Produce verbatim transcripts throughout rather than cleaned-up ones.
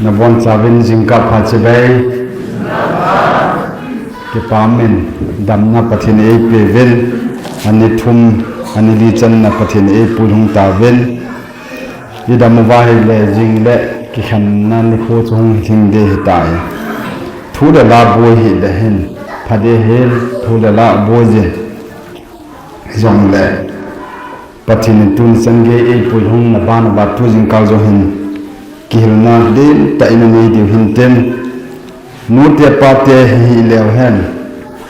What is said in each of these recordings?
Nabonchauvin jingkah pha chibai. Kipah in damna Pathen in eipeuvin, ani thum, ani li channa Pathen in eipuilhung tauvin. Idam uva ahile jing le kikhenna nikho chu hung lhing ding ahitai. Thu le la boi hile hin pha ding ahin, thu le la boi jin. Hijongle Pathen in tuni chan gei eipuilhung na ban uva tu jingkah jong hin kihilna lentah in anei diu hintin. Nute pate hi hileu hen.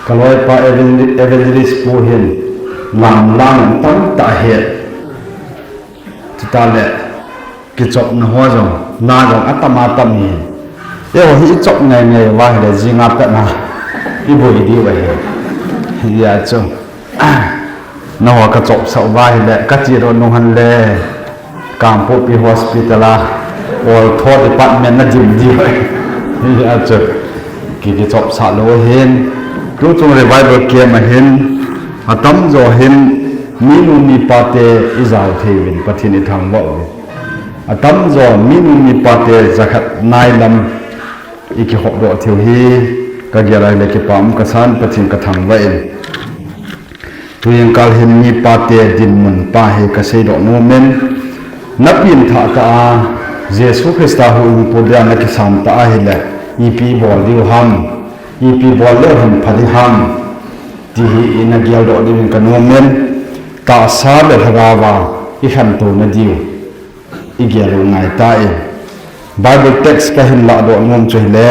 Kaloipa evangel-, evangelist pu hin lamlang tamtah ahet. Chuteng le kichopna ho jong, na jong atam atam hi. Eiho hi ichop ngai ngai uva ahile jing a pat na iboi diu ahi. Hijeh chun. Nangho kachopsah uva ahile, kache doh nung hen le, Kangpokpi Hospital a, oltho department na dim diu ahi. Hijeh chun, ki, kichopsah lou ahin, tuchung revival camp a hin, atamjo hin, minu mipa te ijao thei uvin, Pathen ithangvah uvin. Atamjo, minu mipa te jakhat nailam, ikihop doh thei u hi, kagel a ahile kipah um kasan, Pathen kathangvah in. Tujingkah hin mipa te dinmun pa hi kasei doh nom in, na pengthah tah a, Jesu Christa huhhingpu dia na kisan tah ahile, ipi bol diu ham, ipi bol leu hen pha ding ham, ti hi ina gel doh diuvin kanom in, tahsa le lhagao a ikhantou na diu igel u ngai tai. Bible text kahin lahdoh nom chu ahile,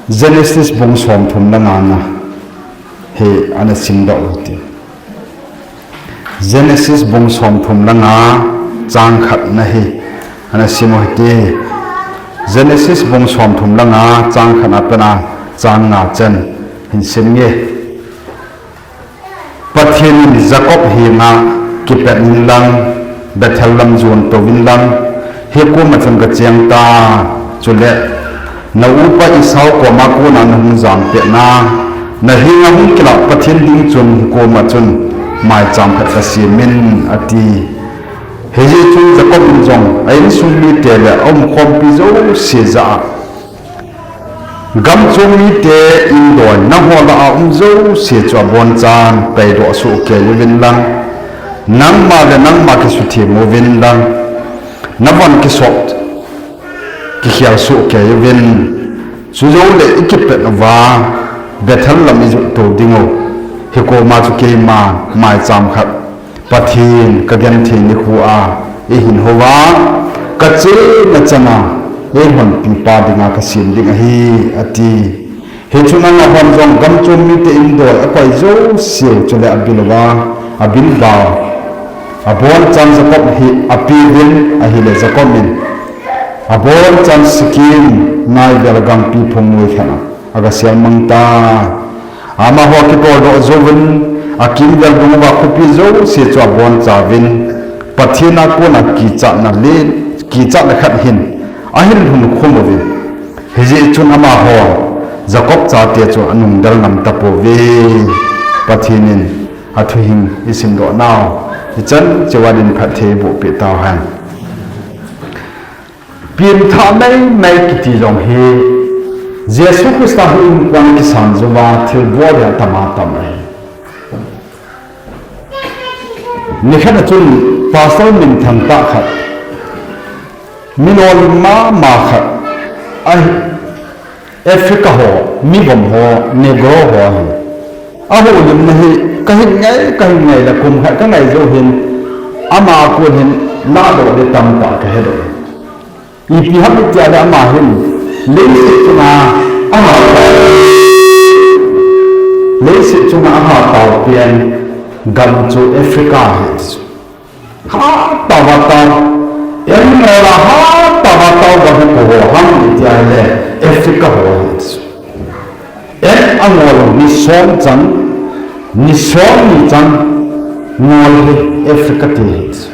Genesis bung somthum le nga na hi ana simdoh u hite. Genesis bung somthum le nga chang khat na hi ana sim u hite. Genesis bung somthum le nga chang khat na a pat a chang nga chan hin sim nge. Pathen in Jacob henga kipet inlang, Bethel lam jon touvin lang, hikoma chun kacheng ta, chule na upa Esau koma kona nahung jam pet na, nahenga hung kilah Pathen ding chun hikoma chun maicham khat kasem in, ati. Hijeh chun Jacob in jong a insung mite le aumkhompi jouse jah a, Gamchom mite indoi nangho lah a um jouse chu abonchan paidoh sohkei uvin lang, nangma le nangma kisuthem uvin lang, navon kisot kikhel sohkei uvin, chujou le ikipet uva Bethel lam ijot tou ding u, hikoma chu keima maicham khat Pathen kagenthei nikho a eihin houva, kachena chana eihonpipa dinga kasem ding ahi, ati. Hichun amahon jong gamchom mite indoi akoi jouse chule abil uva, abil uva, abonchan Jacob hi apeuvin ahile Jacob in abonchan Shechem naivel gangpi phung noi khat a agasel mang tai. Amaho kitoldoh jouvin, akimvel dunguva khopi jouse chu abonchauvin, Pathen a kona kichatna le, kichatna khat hin ahin lhun khum uvin. Hijeh chun amaho Jacob chate chu anungdel ngam tapouve. Pathen in athuhing isimdoh nau ichan cheuva din phatthei eiboh peh tauhen. Pengthah maimai kiti jong hi Jesu Christa huhhingpu a kisan jouva thilbol hi atam atam ahi. Nikhat a chun pastor minthang tah khat, milol mama khat ahi, Africa ho, migom ho, Negro ho ahi. Ahoulimna hi kahin ngai, kahin ngai le kum khat kangai jou hin, ama kon hin lahdoh ding tamtah kahedoh. Ipi ham itile ama hin leiset chunga ahatau, leiset chunga ahatau pen gam chu Africa ahi. Hatah a tao, en mola hatah a tao gam hi koi ho ham itile Africa ho ahi. En angol ni som chan, ni som ni chan ngol hi Africa te ahi.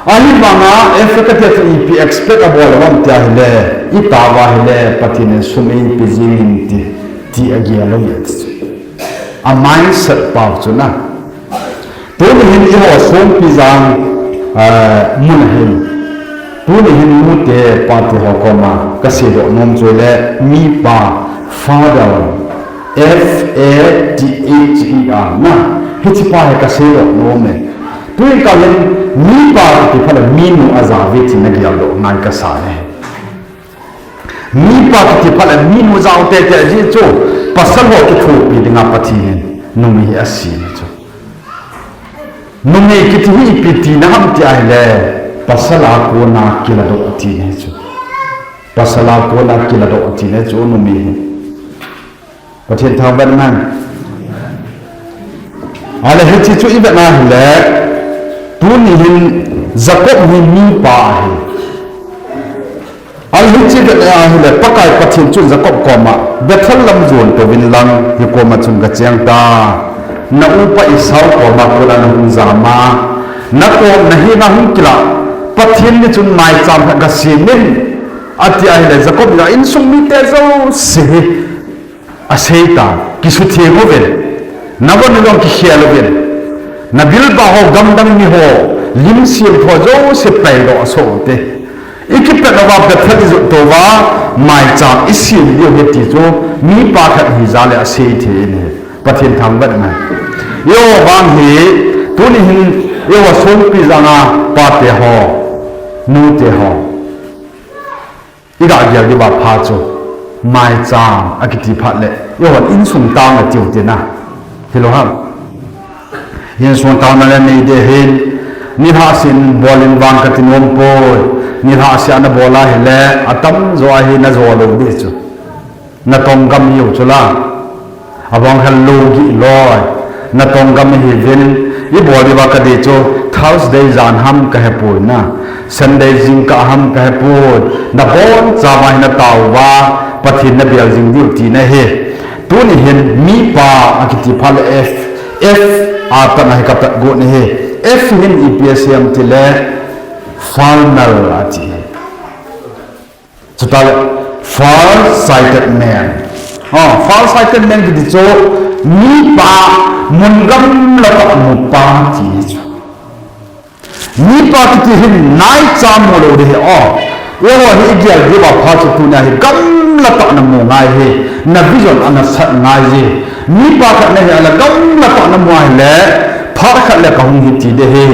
Ahivanga Africa te chu ipi expect abol uvem tia ahile, itao va ahile Pathen in sum eipe jing in ti, ti agel u ahi. A mindset pau chu na. Tuni hin eiho Songpijang, eh, mun ahin. Tuni hin nute pate ho koma kaseidoh nom chu le mipa, father, F A T H E R na, hichepa hi kaseidoh nom e. Tuin kal hin mipa kiti phat le minu ajao ve ti nageldoh ngai kasa e. Mipa kiti phat le minu jao teitei jeh chu pasal ho kithopi dinga Pathen in numei hi asem chu. Numei kiti hi ipi tina ham ti ahile, pasal a kona kiladoh tina chu. Pasal a kona kiladoh tina chu numei hi. Pathen thangvah hen. Ahile hiche chu ivet na hile, tuni hin Jacob hi mipa ahi. Ahile hiche vet na hile, Pakai Pathen chun Jacob koma, Bethel lam jon touvin lang, hikoma chun gacheng tan, na upa Esau koma kona nahung jam a, nakom nahenga hung kilah, Pathen ni chun maicham khat gasem in, ati ahile, Jacob in a insung mite jouse hi aseitan, kisutheng uvin, navon nalung kikhel uvin, nabilbah ho, gamdang miho, lim semthu jouse paidoh asoh ute. Ikipet uva Bethel ijot touva, maicham isem diu ahi ti chu, mipa khat hijat le asei thei in ahi. Pathen thangvah hen. Eiho vang hi, tuni hin, eiho songpi janga pate ho, nute ho, iga gel diuva pha chu, maicham akiti phat le, eihon insung tang atiu tina. Hilou ham? Insung tang nale nei ding ahin, nilhah seh in bol in vang kati nom poi, nilhah seh a nabol ahile, atamjo ahi najo lou ding chu. Natonggam hiu chu la. Abang khat lou gih loi. Natonggam hiuvin, ibol diuva kadei chu, Thursday jan ham kahepoi na. Sunday jingkah ham kahepoi. Nabonchauva hi natao uva, Pathen nabel jing diu tina ahi. Tuni hin mipa akiti phat le F, F a pat a hi kapat got ahi. F hin ipi asei em tile, farmer ati. Chuteng le, far-sighted man. Ah, far-sighted man kiti chu, mipa mun gamla tah mupa ti chu. Mipa kiti hin naicha mu lou ding ahi. Ah, eiho hi igel diuva pha chu tunia hi gamla tah namu ngai ahi. Na vision a nasat ngai ahi. Mipa khat nahi a le gamla tah namu ahile, phat khat le kahung hi ti ding ahi,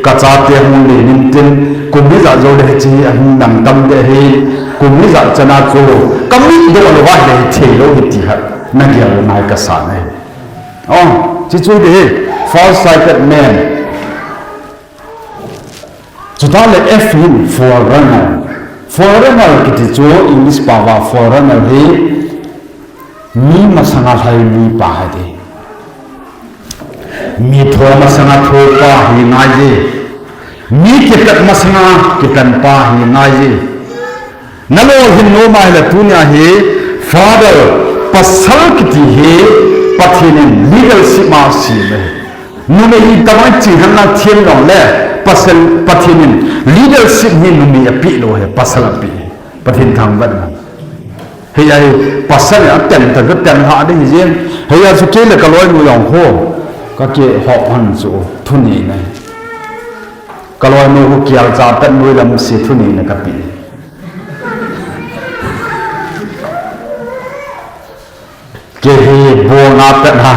kachate hung len intin, kum ijat jou le hiche hi ahung nang tam ding ahi, kum ijat chan a chu, kamit doh louva hile hithei lou ahi ti khat, nagel ngai kasa ahi. Oh, hiche chu ding ahi, far-sighted man. Chuteng le F hin forerunner. Forerunner kiti chu English paova forerunner hi mi masanga lhai mipa ahi. Mi tho masanga thopa hi ngai e. Mi kipat masanga kipat pa hi ngai e. Nalolhin nom ahile tunia hi father, pasal kiti hi Pathen in leadership a asem e. Numei hi tobang chingkhat na thiem jongle, pasal, Pathen in leadership hi numei apeh lou ahi, pasal apeh ahi. Pathen thangvah hen. Hiya hi pasal in aten tan, aten lha ding ahi jeng. Hiya chu kei le kaloinu jong ho, kakihop hon chu thunei ahi. Kaloinu khu kelcha pet noilam se thunei na kapeh. Kei hi bonga pet a.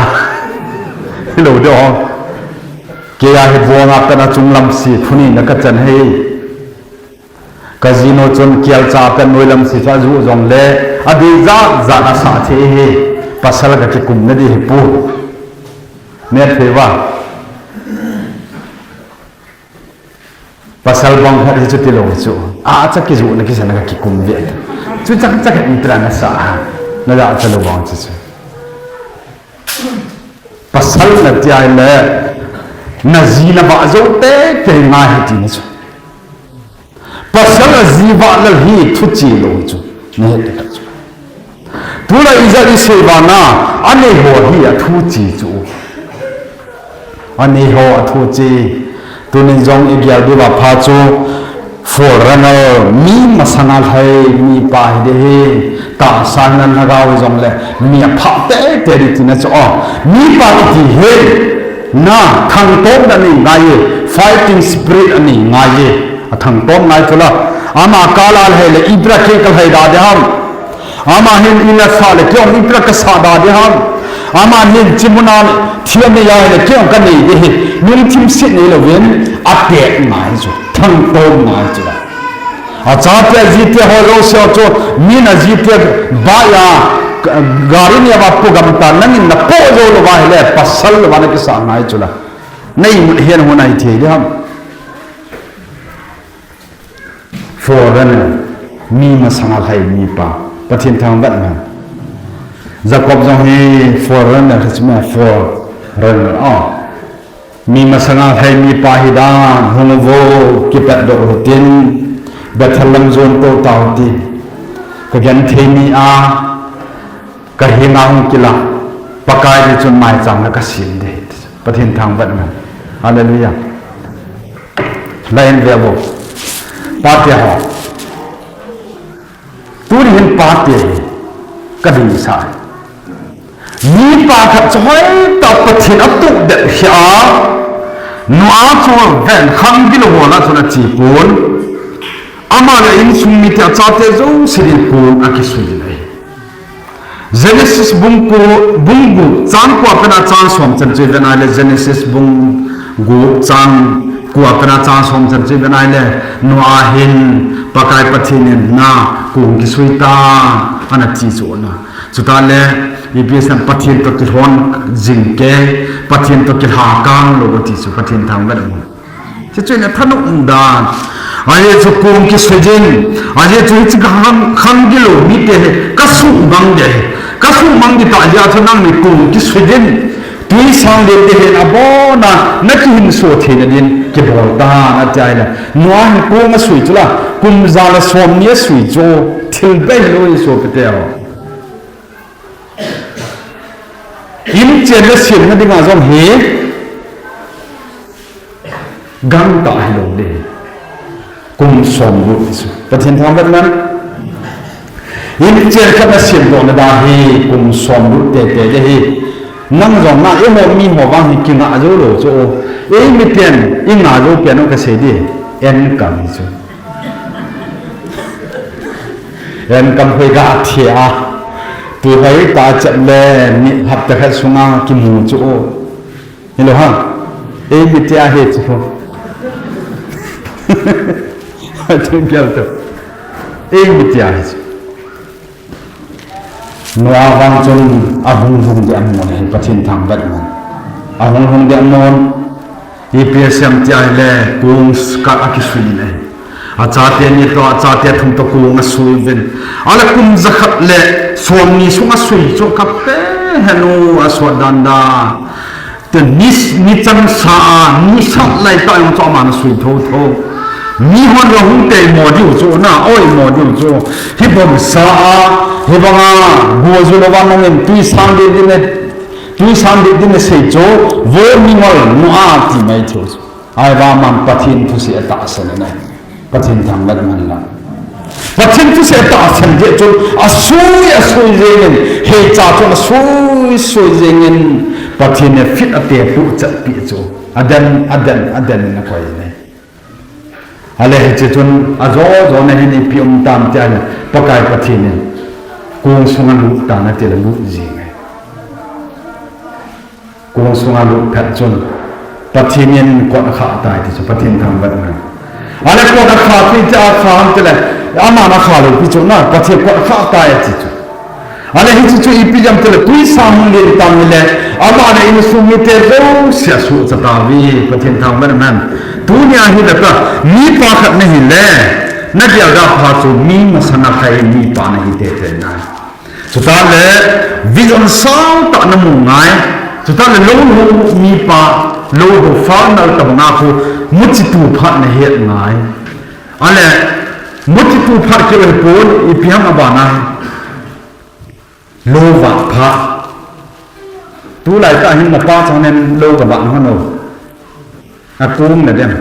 Hilou ding o. Kei a hi bonga pet a chunglam se thunei na kachan ahi. Kajinu chun kelcha pet noilam se chu ajuh jongle, adei jat jat asah thei ahi. Pasal kakikum na ding ahi pu. Nethei va. Pasal bang khat hi chuti lou chu. Acha kijuh na kisan a kakikum ve. Chu chak chak in tra nasa ha. Najah cha lou vang chu chu. Pasal nati ahile, naji navah jou teitei ngai ahi tina chu. Pasal aji vah lel hi thuche lou chu. Nahet ding chu. Tulai ijat isei vang a, aneiho hi athuche chu. Aneiho athuche. Tunin jong igel diuva pha chu, forerunner, mi masanga lhai mipa hi ding ahi. Tahsa hinan lhagao hijongle, mi aphah teitei ding tina chu. Oh, mipa kiti hi, na, thangtomna anei ngai e, fighting spirit anei ngai e. Athang tom ngai chula. Ama kala le hei le ipra ke kal hai da de ham. Ama hin ila sa le ke om ipra ka sa da de ham. Ama hin chimuna thia ne ya le ke om ka nei de hi. Min thim sit nei lo vin a pe ngai chu. Thang tom ngai chula. Achate ajite ho jouse chu, min ajite ba ya, gari ni ava pu gam ta, nangin na po jou lou va hile, pasal lou va na kisa ngai chula. Nei mun hian hun ai thei di ham. Forerunner, mi masanga lhai mi pa. Pathen thangvah man. Jacob jong hi forerunner, hi chima forerunner. Oh. Mi masanga lhai mi pa hi dan, hung uvo, kipat doh u hitin, Bethel lam jon to tau ti. Ka genthei ni a, ka henga hung kila, Pakai ni chun maicham na ka sim de. Pathen thangvah man. Hallelujah. Lain ve vo. Pate ho. Tuni hin pate hi ka ding sa. Mipa khat chu hoitah Pathen a tuh det hi a, Noah chu ven khang gilou ho lah chun a chi pon. Ama le insung mite achate jouse din kong a kisui in ahi. Genesis bung ko, bung gup chang ko a pat a chang som chan chu i ven a le, Genesis bung gup chang ko a pat a chang som chan chu i ven a le, Noah hin Pakai Pathen in na kong kisui ta ana chi chu na. Chuta le, ipi san Pathen toh kilhon jing kei, Pathen toh kilha kang lou ti chu Pathen thangvah man. Hichu ina thanop dan. Ajeh chu kong kisui jing. Ajeh chu hichi ka khang, khang gilou mite hi ka suhmang ding. Ka suhmang ding tah jeh a chu nangni kong kisui jing. Tui sang ding te hin abon a na kihinso theina din kibol tan ati a le. Noah hin kong asui chu la. Kum ja le som ni asui chu. Thil bei lou i sopite ho. Inchen le semna dinga jong hi gangtah hilou ding. Kum som gup chu. Pathen thangvah man. Inchen khat na semdoh na dan hi kum som gup tete ding hi. Nang jong na eiho mi ho vang hi kingah jou lou chu. Eimi pen, ingah jou pen u kasei ding. Enkam hi chu. Enkam hoi ga thia. Tu hoi ta chat le ni hapta khat sunga kimu chu. Hilou ha. Eimi tia hi chu. Atu gel tu. Eimi tia hi chu. Noah vang chun ahung lhung ding amun ahi, Pathen thangvah man. Ahung lhung ding amun. Ipi asei em tia ahile, kong khat akisui in ahi. Achate ni toh, achate thum toh kong asui uvin. Ahile kum jakhat le somni sung asui chu kape henu asot dan dan. Te ni, ni chang sa a, ni sat lai tah jong chu aman asui thotho. Mihon jong hung tei mo diu chu na, oi mo diu chu. Hibang sa a, hibang a, go ju lou va nangin tui sang ding ding e, tui sang ding ding e sei chu, vo mingol Noah ti mai thei chu. Ahivang aman Pathen thusei atahsan in ahi. Pathen thangvah man lang. Pathen thusei atahsan jeh chun asui, asui jengin, heicha chun asui, sui jengin, Pathen in fit ate tuh chat pi chu. Aden, aden, aden in akoi in ahi. Ahile hiche chun ajo jo na hin ipi um tam tia le Pakai Pathen in kong sunga lut tan ati le lut jing ahi. Kong sunga lut phat chun Pathen in kot akhah tai ti chu Pathen thangvah man. Ahile kot akhah pi tia akhah ham tile, aman akhah lou pi chu na, Pathen kot akhah tai ati chu. Ahile hiche chu ipi jeh ham tile, tui sang hung len tam hile, ama le insung mite jouse asuhcha tauve, Pathen thangvah man. Tunia hile ka, mipa khat nahi le, nagel da pha chu mi masanga lhai mipa nahi tete nai. Chutah le vision sang tah namu ngai. Chutah le lou lou mipa, lou lou farmer tobang a khu muchi tu phat nahet ngai. Ahile muchi tu phat keu hipon, ipi ham abana. Lou vat phat. Tulai tah hin napa chang nen lou ga vat hon o. Akum na dem.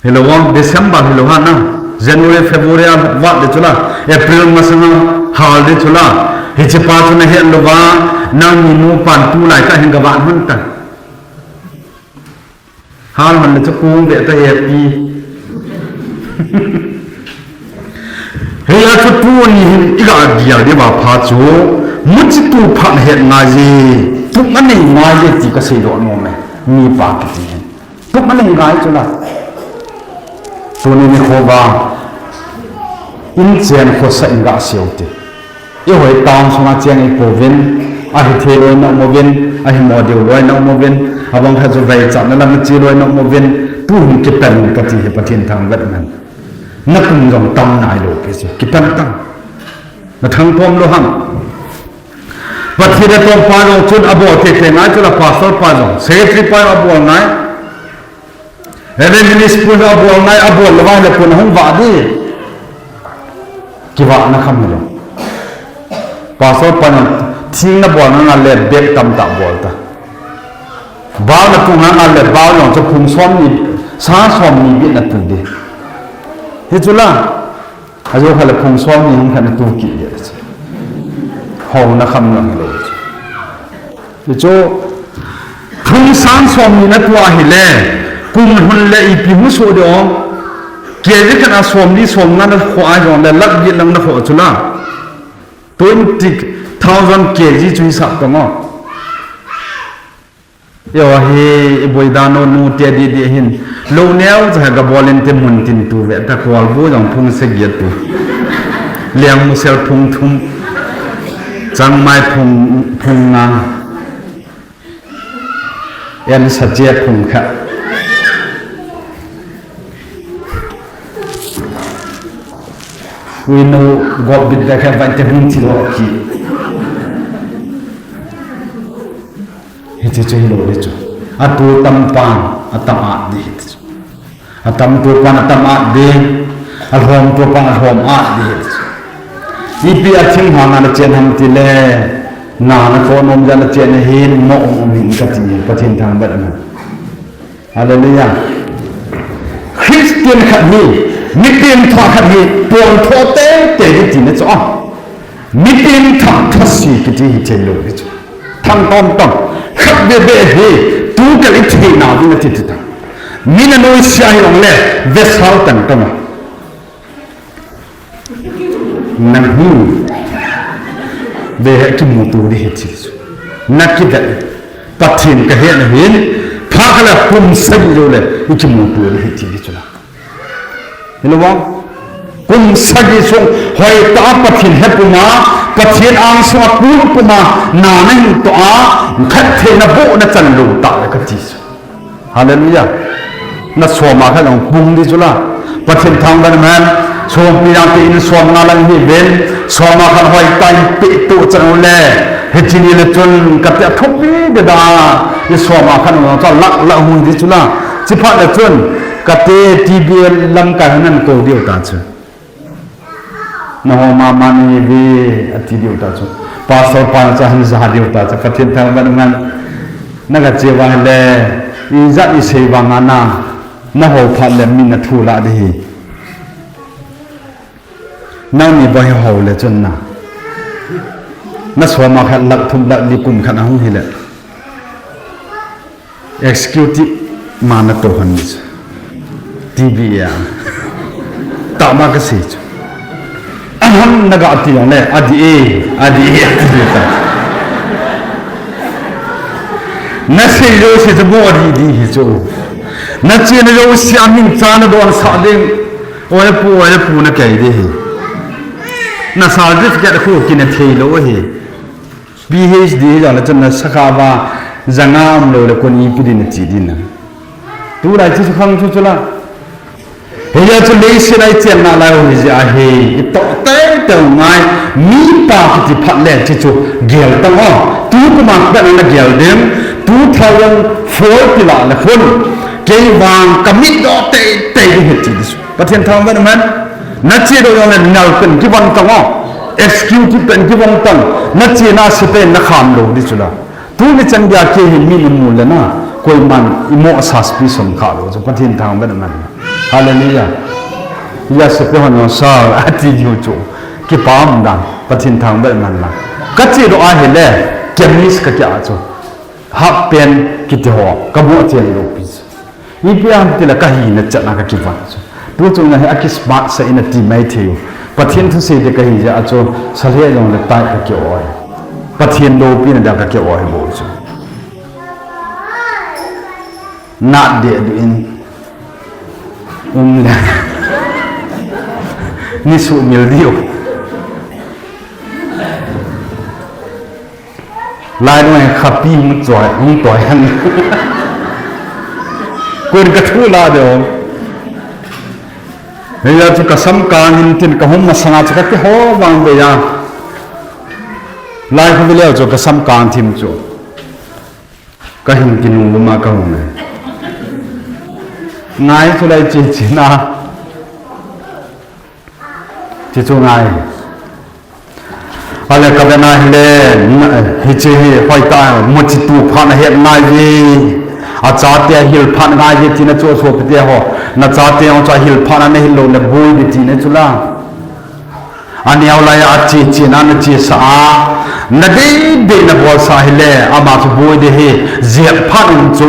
Hilou vang December hilou ha na. January, February a vat de chula. April masanga hal de chula. Hiche pa chu nahet lou va, nangni nupan tulai tah hin ga vat hon ta. Hal hon le chu kung ve ta happy. Hei a chu tuni hin i ga gel diu va pha chu, muchi tu phat het ngai je, tup ma nei ngai je ti ka sei doh nom e, mipa kiti hin. Tup ma nei ngai chu la. Tuni nikho va, in chen khosa in ga seiu te. I hoi town sunga cheng i pouvin, a hi thei loi na um uvin, a hi mo diu loi na um uvin, a bang khat chu vei chatna lam chi loi na um uvin, tu hin kipan ka ti hi Pathen thangvah man. Na kum jong tam nai lou pi chu, kipan tam. Na thang pom lou ham. Pathen a tong pa jong chun a bol te te ngai chu la pastor pa jong, secretary pa jong a bol ngai. Evangelist pu a bol ngai, a bol lou va le pu na hung va di. Kivahna kham hilou. Pastor pa na thing na bol na le bek tam ta bol ta. Bao na tung na le bao jong chu phung som ni, sa som ni bit na tu di. Hi chu la. Ajo kha le phung som ni hung khat na tu kit le. Hou na kham lang lou. Chu phung sang som ni na tu ahi le. Kum hun le ipi hung so de ong. Kei le khat a som ni som nga na kho a jong le lak gi lang na kho chu la. Twenty thousand K G chu hisap tong o. Yo hi, i boi dan o nu te di di hin. Lo neo cha ga bol in te mun tin tu ve ta kol bu jong phung sagi tu. Liang musel phung thum. Changmai phung, phung nga. En sa che phung kha. Ui nu gop bit da kha vai te hung chi lo ki. Hiche chu hilou le chu. Atu tam pan, atam at di hiti chu. Atam tu pan, atam at di. Alhom tu pan, alhom at di hiti chu. Ipi a thim hang a na chen ham ti le. Na na ko nom ja na chen hin, mo um um hin ka ti, Pathen thangvah man. Hallelujah. Christian khat hi, mi pengthah khat hi, pengthah tei tei hi tina chu a. Mi pengthah thase kiti hi thei lou hi chu. Thang tom tom. Khat ve ve hi, tu kal i thei na ding a ti ti ta. Mi na noise a hi long le, ve sao tan tom a. Nang hi ve he kimuto di he thil chu. Na kivet Pathen ka he na hin, pha kala kum sagi lou le, i kimuto di he thil chu la. Hilou vang? Kum sagi sung, hoitah a Pathen he puma, Pathen angsunga kun puma, na na hin to a, khat thei na bo na chan lou ta le ka ti chu. Hallelujah. Na soma khat lang pung di chu la. Pathen thangvah man. Sompi lang te in som nga lang hi ven. Soma khat hoitah in pe tu chan le. Hiche ni le chun ka te thupi de da. I soma khat lang cha lak lak hung di chu la. Chi phat le chun ka te T B A lamkai nan ko diu ta chu. Na ho mama ni ve, ati diu ta chu. Pastor pa cha han ja diu ta chu. Pathen thangvah man. Na ka che vang le, i jat i sei vang a na, na ho phat le mi na thu la di hi. Nang ni boi ho le chun na. Na soma khat lak thum lak li kum khat a hung hi le. Executive ma na to han ni chu. T B A. Ta ma ka sei chu. Aham na ga ti jong le, a di e, a di e, a ti di ta. Na sei jo sei chu mo a di di hi chu. Na che na jo sei a min cha na don sa ding. Oi pu, oi pu na kei di hi. Na certificate khu kina thei lou hi. P H D hi jong le chun na sakha va janga um lou le kon ipi din na chi din na. Tulai chu khang chu chu la. Hiya chu leiset a i chenna lai u hi jeh a hi, i toh tei tei u ngai, mipa kiti phat le chi chu gel tang o. Tu kuma kibang na gel ding, two thousand four ti la le khun, kei vang ka mit doh tei tei ding hi ti di chu. Pathen thangvah man, na che doh jong le nal pen kibang tang o, executive pen kibang tang, na che na se pen na kham lou di chu la. Tuni chan dia kei hin mi na mu le na, koiman i mo a suspicion kha lou chu, Pathen thangvah man. Hallelujah. Ya se pe hon no sa, a ti diu chu. Kipah dan, Pathen thangvah man la. Ka che doh a hi le, chemist ka kia chu. Half pen kiti ho, ka mo chen lou pi chu. Ipi ham tile ka hina chan a ka kivat chu. Tu chu na hi a kismart sa in a ti mai thei. Pathen thusei te ka hi jeh a chu, sa le jong le tai ka ki-oi. Pathen loupina dia ka ki-oi bou chu. Nat deh deh in um le. Ni sumil diu. Lai noi khapi hung choi, hung toi han. Koi ka thu la deu. Hia chu ka sam kang hin tin ka hum masanga chu ka kihou vang ve a. Lai kho ve leu chu ka sam kang thim chu. Ka hin kinu ma ka hung ne. Ngai chu lai chi chi na. Chi chu ngai. Ale ka ve na hile, na, hiche hi hoitah, muchi tu phat na het ngai ve. A chate a hil phat ngai ve tina chu sopi te ho. Na chate jong chu a hil phat na na hil lou le boi ve tina chu la. A neo lai a che che na na che sa a. Na dei dei na bol sa hile, ama chu boi de hi, jep phat um chu.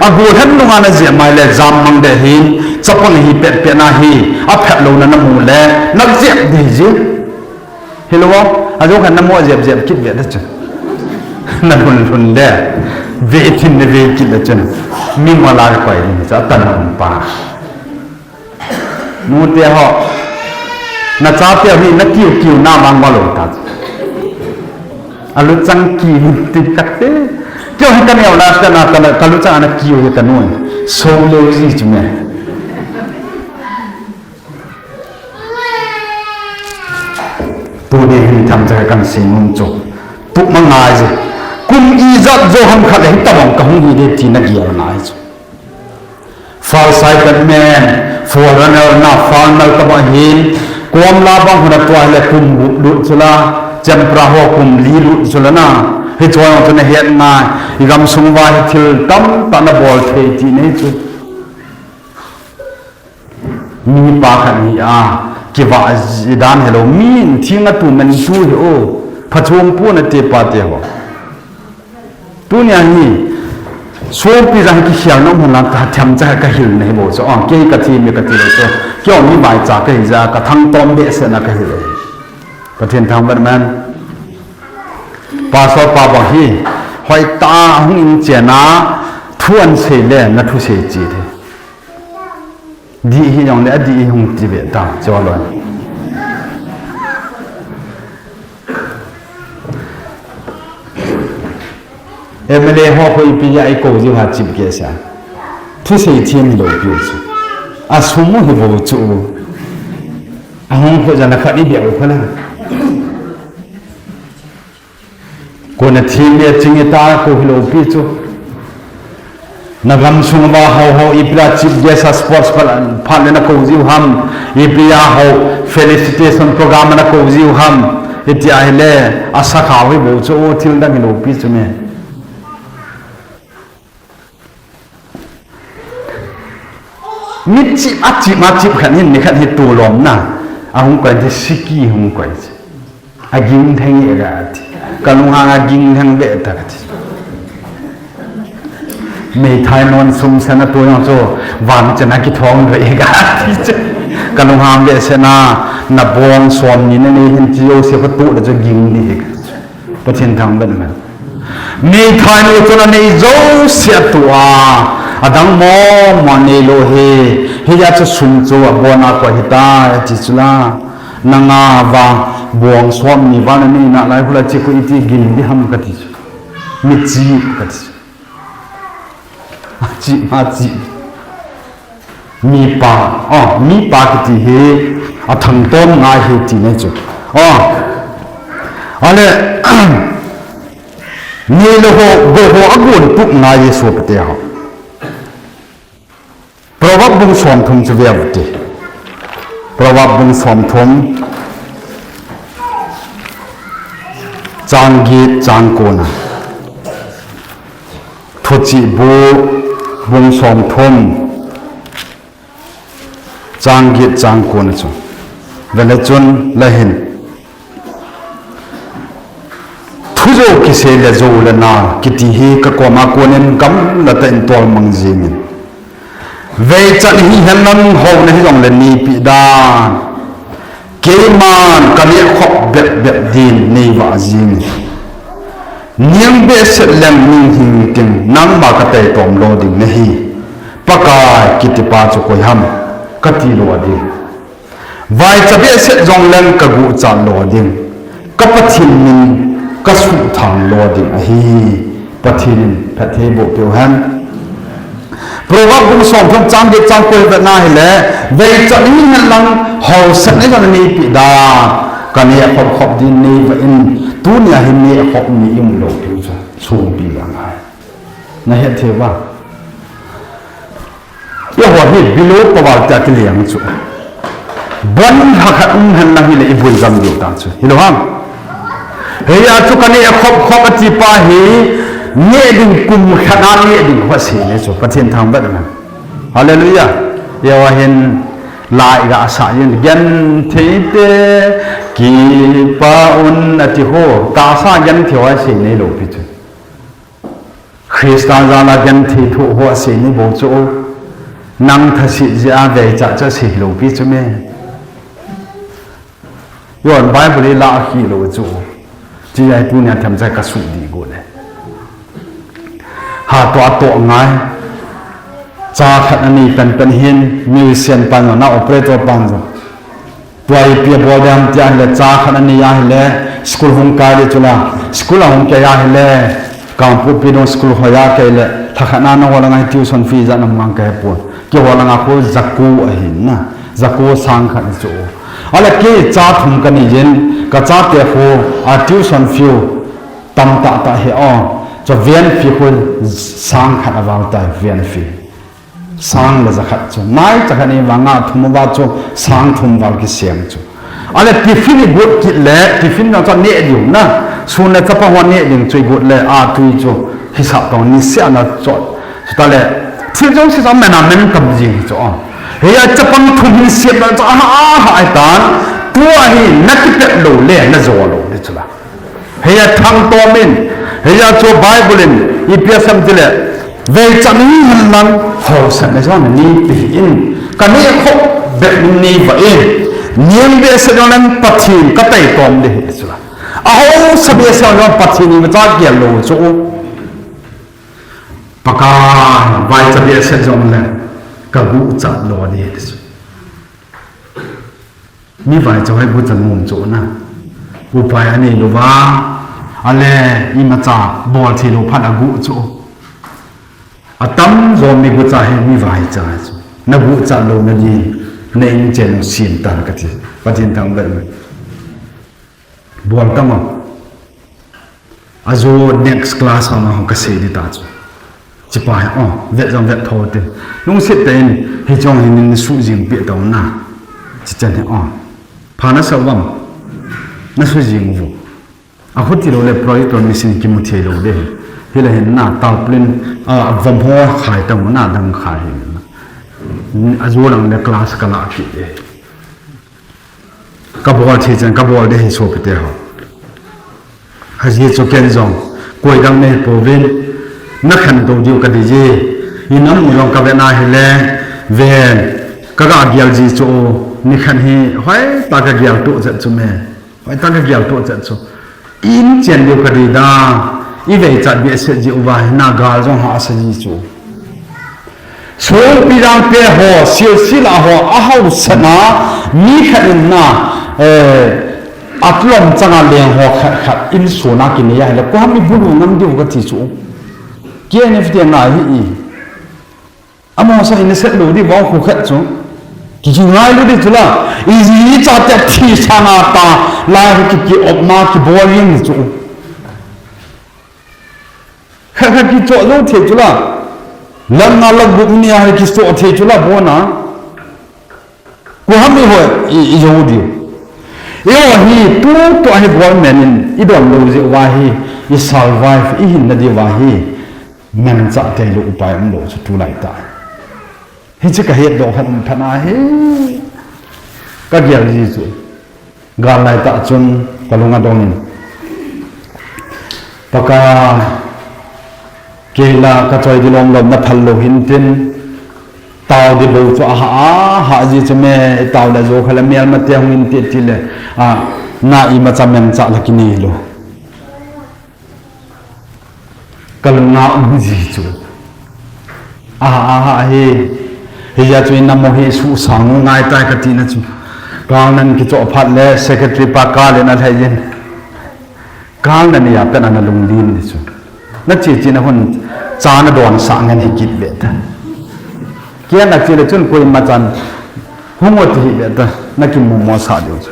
A gol hen nunga na jep mai le, jam mang de hin, chapang hi pet pet na hi, a phet lou na na mu le, na jep de ji. Hilou, a jo khan na mo jep jep kit ve da chun. Na lhun lhun le. Ve thin ne ve kit da chun. Mi ma la koi ni cha tan pa. Nu te ho. Na chate hi na kiu kiu na mang ma lou ta. A luchang kiu ti kate. Kio hi ka neo la ka na ka luchang na kiu hi ka nu. So lou ji chu me. Tuni hin themcha kan sei nom chu. Tup ma ngai ji. Kum ijat jo ham khat le hitabang ka hung hi de tina gel ngai chu. Fal sai kan men, forerunner na fal nal tabang hin, kom la bang huna tua le kum gup lut chu la, chempra ho kum li lut chu la na. Hi chuan chu na het ngai, i gam sung va hi thil tamtah na bol thei ti nei chu. Mi pa khat hi a, kivah ji dan hello, mi in thing a tu men tu hi o, phachom pu na te pa te ho. Tunia hi, sawmpi jang hi kikhelna um henlang ka themcha ka hilna hi bou chu. Ah, kei ka thi mi ka ti lou chu. Kei mi vaicha ka hi jeh a, ka thangtom behsehna ka hi lou. Pathen thangvah man. Pastor pa bang hi, hoitah a hung in chen a, thu an sei le, na thu sei chi the. Dih hi jong le, a dih hi hung ti ve ta, chua loi. M L A ho khu ipi a i ko jiu ham chief guest a. Thusei thiam lou piu chu. A sum u hi vo chu. A hung khu jana khat i bia u khu la. Kona thim le ching i ta ko hilou pi chu. Na gam sung va ho ho ipi a chief guest a sports phat, phat le na ko jiu ham, ipi a ho felicitation program na ko jiu ham, iti a hile a sakha hoi bou chu o thil dang hilou pi chu me. Mi chip a chip ma chip khat hin ni khat hi tulom na. A hung koi ti siki hung koi. A ging theng e ka ti. Ka lunghang a ging theng ve ta ka ti. Meithai non sum sana tu nang chu van chana ki thong ve ka ti. Ka lunghang ve sana na bong som ni na nei hin ti yo se ka tu le chu ging ni ka. Pathen thangvah man. Meithai nu chun anei jouse atua, adang mong mong anei lou hi, hijeh a chu sum chu abon a koi hitai, ati chu la, nanga va, bong som ni va nanei nalai hula chi khu iti ging di ham kati chu, mi chi kati chu. Achi, achi. Mipa, oh, mipa kiti hi athangtom ngai hi ti nei chu. Oh. Ale, ni le ho, go ho, agon tup ngai Jesu pate ho. Proverb bung somthum chu ve ute. Proverb bung somthum. Chang get, chang kona. Thuchih bu bung somthum, chang get chang kona chu. Vele chun la hin. Thu jo kisei le jo le na, kiti hi ka koma konin gamla tah in tolmang jingin. Veichat hihen lang houna hijongle neipe dan. Keiman kaneh khop bep bep din neivah jing. Niang behseh leng ninghing ting, nangma kataitom lo ding nahi. Pakai kitipa chu koi ham, kati lo ding. Vaicha behseh jongleng kaguhchat lo ding. Ka Pathen min kasuhthang lo ding ahi. Pathen in phatthei boh peuhen. Proverb bung som thum chang get chang ko hi vetna hile, veichat hihen lang haosa nei jong neipe dan. Kaneh khop khop din neivah in, tunia hi neh khop ni ium lou piu chu songpi lang hai. Nahet thei uva. Eiho hi below poverty a kileng chu. Bon lhakhat um hen lang hile ibui jam diu ta chu. Hilou ham. Hiya chu kaneh khop khop ati pa hi, neh ding kum khat a neh ding ho sei nei chu. Pathen thangvah na. Hallelujah. Eiho hin la iga sa yin, gentheite kipa un ati ho. Tahsa genthei ho sei neilou pi chu. Christa jala genthei thoh ho asei nei bou chu. Nang thaset jeh a veichat chu asei lou pi chu me. Eiho Bible hi la ahi lou chu. Chijeh a tunia themcha kasuh ding got le. Hatoh atoh ngai. Cha khat anei penpen hin, musician pan jong, na operator pan jong. Tua ipi abol ding ham tia hile, cha khat anei ahile, school hung kai ding chula, school a hung kai ahile, Kangpokpi dong school hoiya kai le, lhakhat na nangho langa hi tuition fee ijat nam ngang kahepon. Keiho langa khu jako ahin na, jako sang khat chu. Ahile kei cha thum kanei jin, kachate khu, a tuition fee u tamtah tah hi o. Chu van fee khu sang khat aval tai, van fee. Sang le jakhat chu. Nai jakhat ni vanga thum uva chu sang thum val kisem chu. Ahile tiffin igot kit le, tiffin jong chu neh diu na. Sun le chapang ho neh ding chu igot le, a tui chu hisap tong ni sia na chu. Chutah le, thil jong si jong mena men tam jing chu. Hiya chapang thum hin siam le chu aha aha ai tan. Tua hi nakipet lou le, najo lou le chula. Hiya thangtom in, hiya chu Bible in, ipi asei em tile, veichat hihen lang, haosa nei jong neipe in, kaneh khop bep in neivah in, niang behseh jongleng Pathen kataitom ding ahi chula. Ahaosa behseh jongleng Pathen imacha gel lou chu. Pakai, vaicha behseh jongleng, kaguhchat lo ding ahi chu. Mi vaicha ho hi guhchat nom chu na. Upai anei louva, ale imacha bol thei lou phat aguh chu. Atamjo mi guhcha hi mi vaicha chu. Naguhchat louna din, na inchen u sem tan kati. Pathen thangvah in. Bol tang o. Ajo next class a hung kasei ding ta chu. Chipa hi, o, vet jong vet tho te. Lungset tah in, hiche jong hi nasuh jing peh tau na. Chichan hi, o. Pha nasa uvam. Nasuh jing uvo. Ahuti lou le projector machine kimu thei lou ding. Hilai hin na, tarpaulin, a, vom ho khai tau na, dang khai hi na. Ajo lang le class kala kit e. Kabol thei chan, kabol ding ahi sopite ho. Ajeh chu ken jong, koi dang nei pouvin, nakhen tou diu kati ji, inam u jong kavet na hile, ven, kaga gel ji chu, nikhat hi, hoitah kagel toh chet chu me, hoitah kagel toh chet chu. Inchen diu kati da, iveichat behseh ji uva hi, nagal jong hahsa ji chu. Songpi dang pe ho, silsila ho, ahaosa na, mi khat in na, eh, atlom changa leng ho khat khat, insung a kinei ahile, koi ham ibulu ngam diu kati chu. K N F T ngai hi i. Amahosa in set lou ding vang khu khat chu. Ki, kingailu ding chula. Iji chate thi sanga ta, lai ho ki, ki op ma, kibol jeng chu. Kha, kha kichoh jou thei chula. Lang nga lang gup ni a kichoh thei chula bona. Koi ham eiho i, i jou diu. Eiho hi tu, tu hi government in idon lou jeh uva hi, i survive, ihin na diu va hi. Manchah tei lou upai umlou chu tulai tah. Hiche kahet doh khat um phat ahi. Kagel ji chu. Gal lai tah chun kalung adong in. Pakai, kei la kachoi ding lom lom naphal lou hintin. Tao di bou chu aha, aha ji chu me, tao le jo kha le mel ma te hung in te ti le, a, na imacha mengcha la kinei lou. Kalunga um ji chu. Aha, aha, hi. Hijeh chun namo hi susang u ngai tai kati na chu. Kalnan kichoh phat le secretary pa kal in alhai jin. Kalnan a pat ana lunglin di chu. Na chi chi na hun cha na don sa ngen hi kit ve ta. Kia na chi le chun koima chan hung o ti hi ve ta. Na kimu mo sa di chu.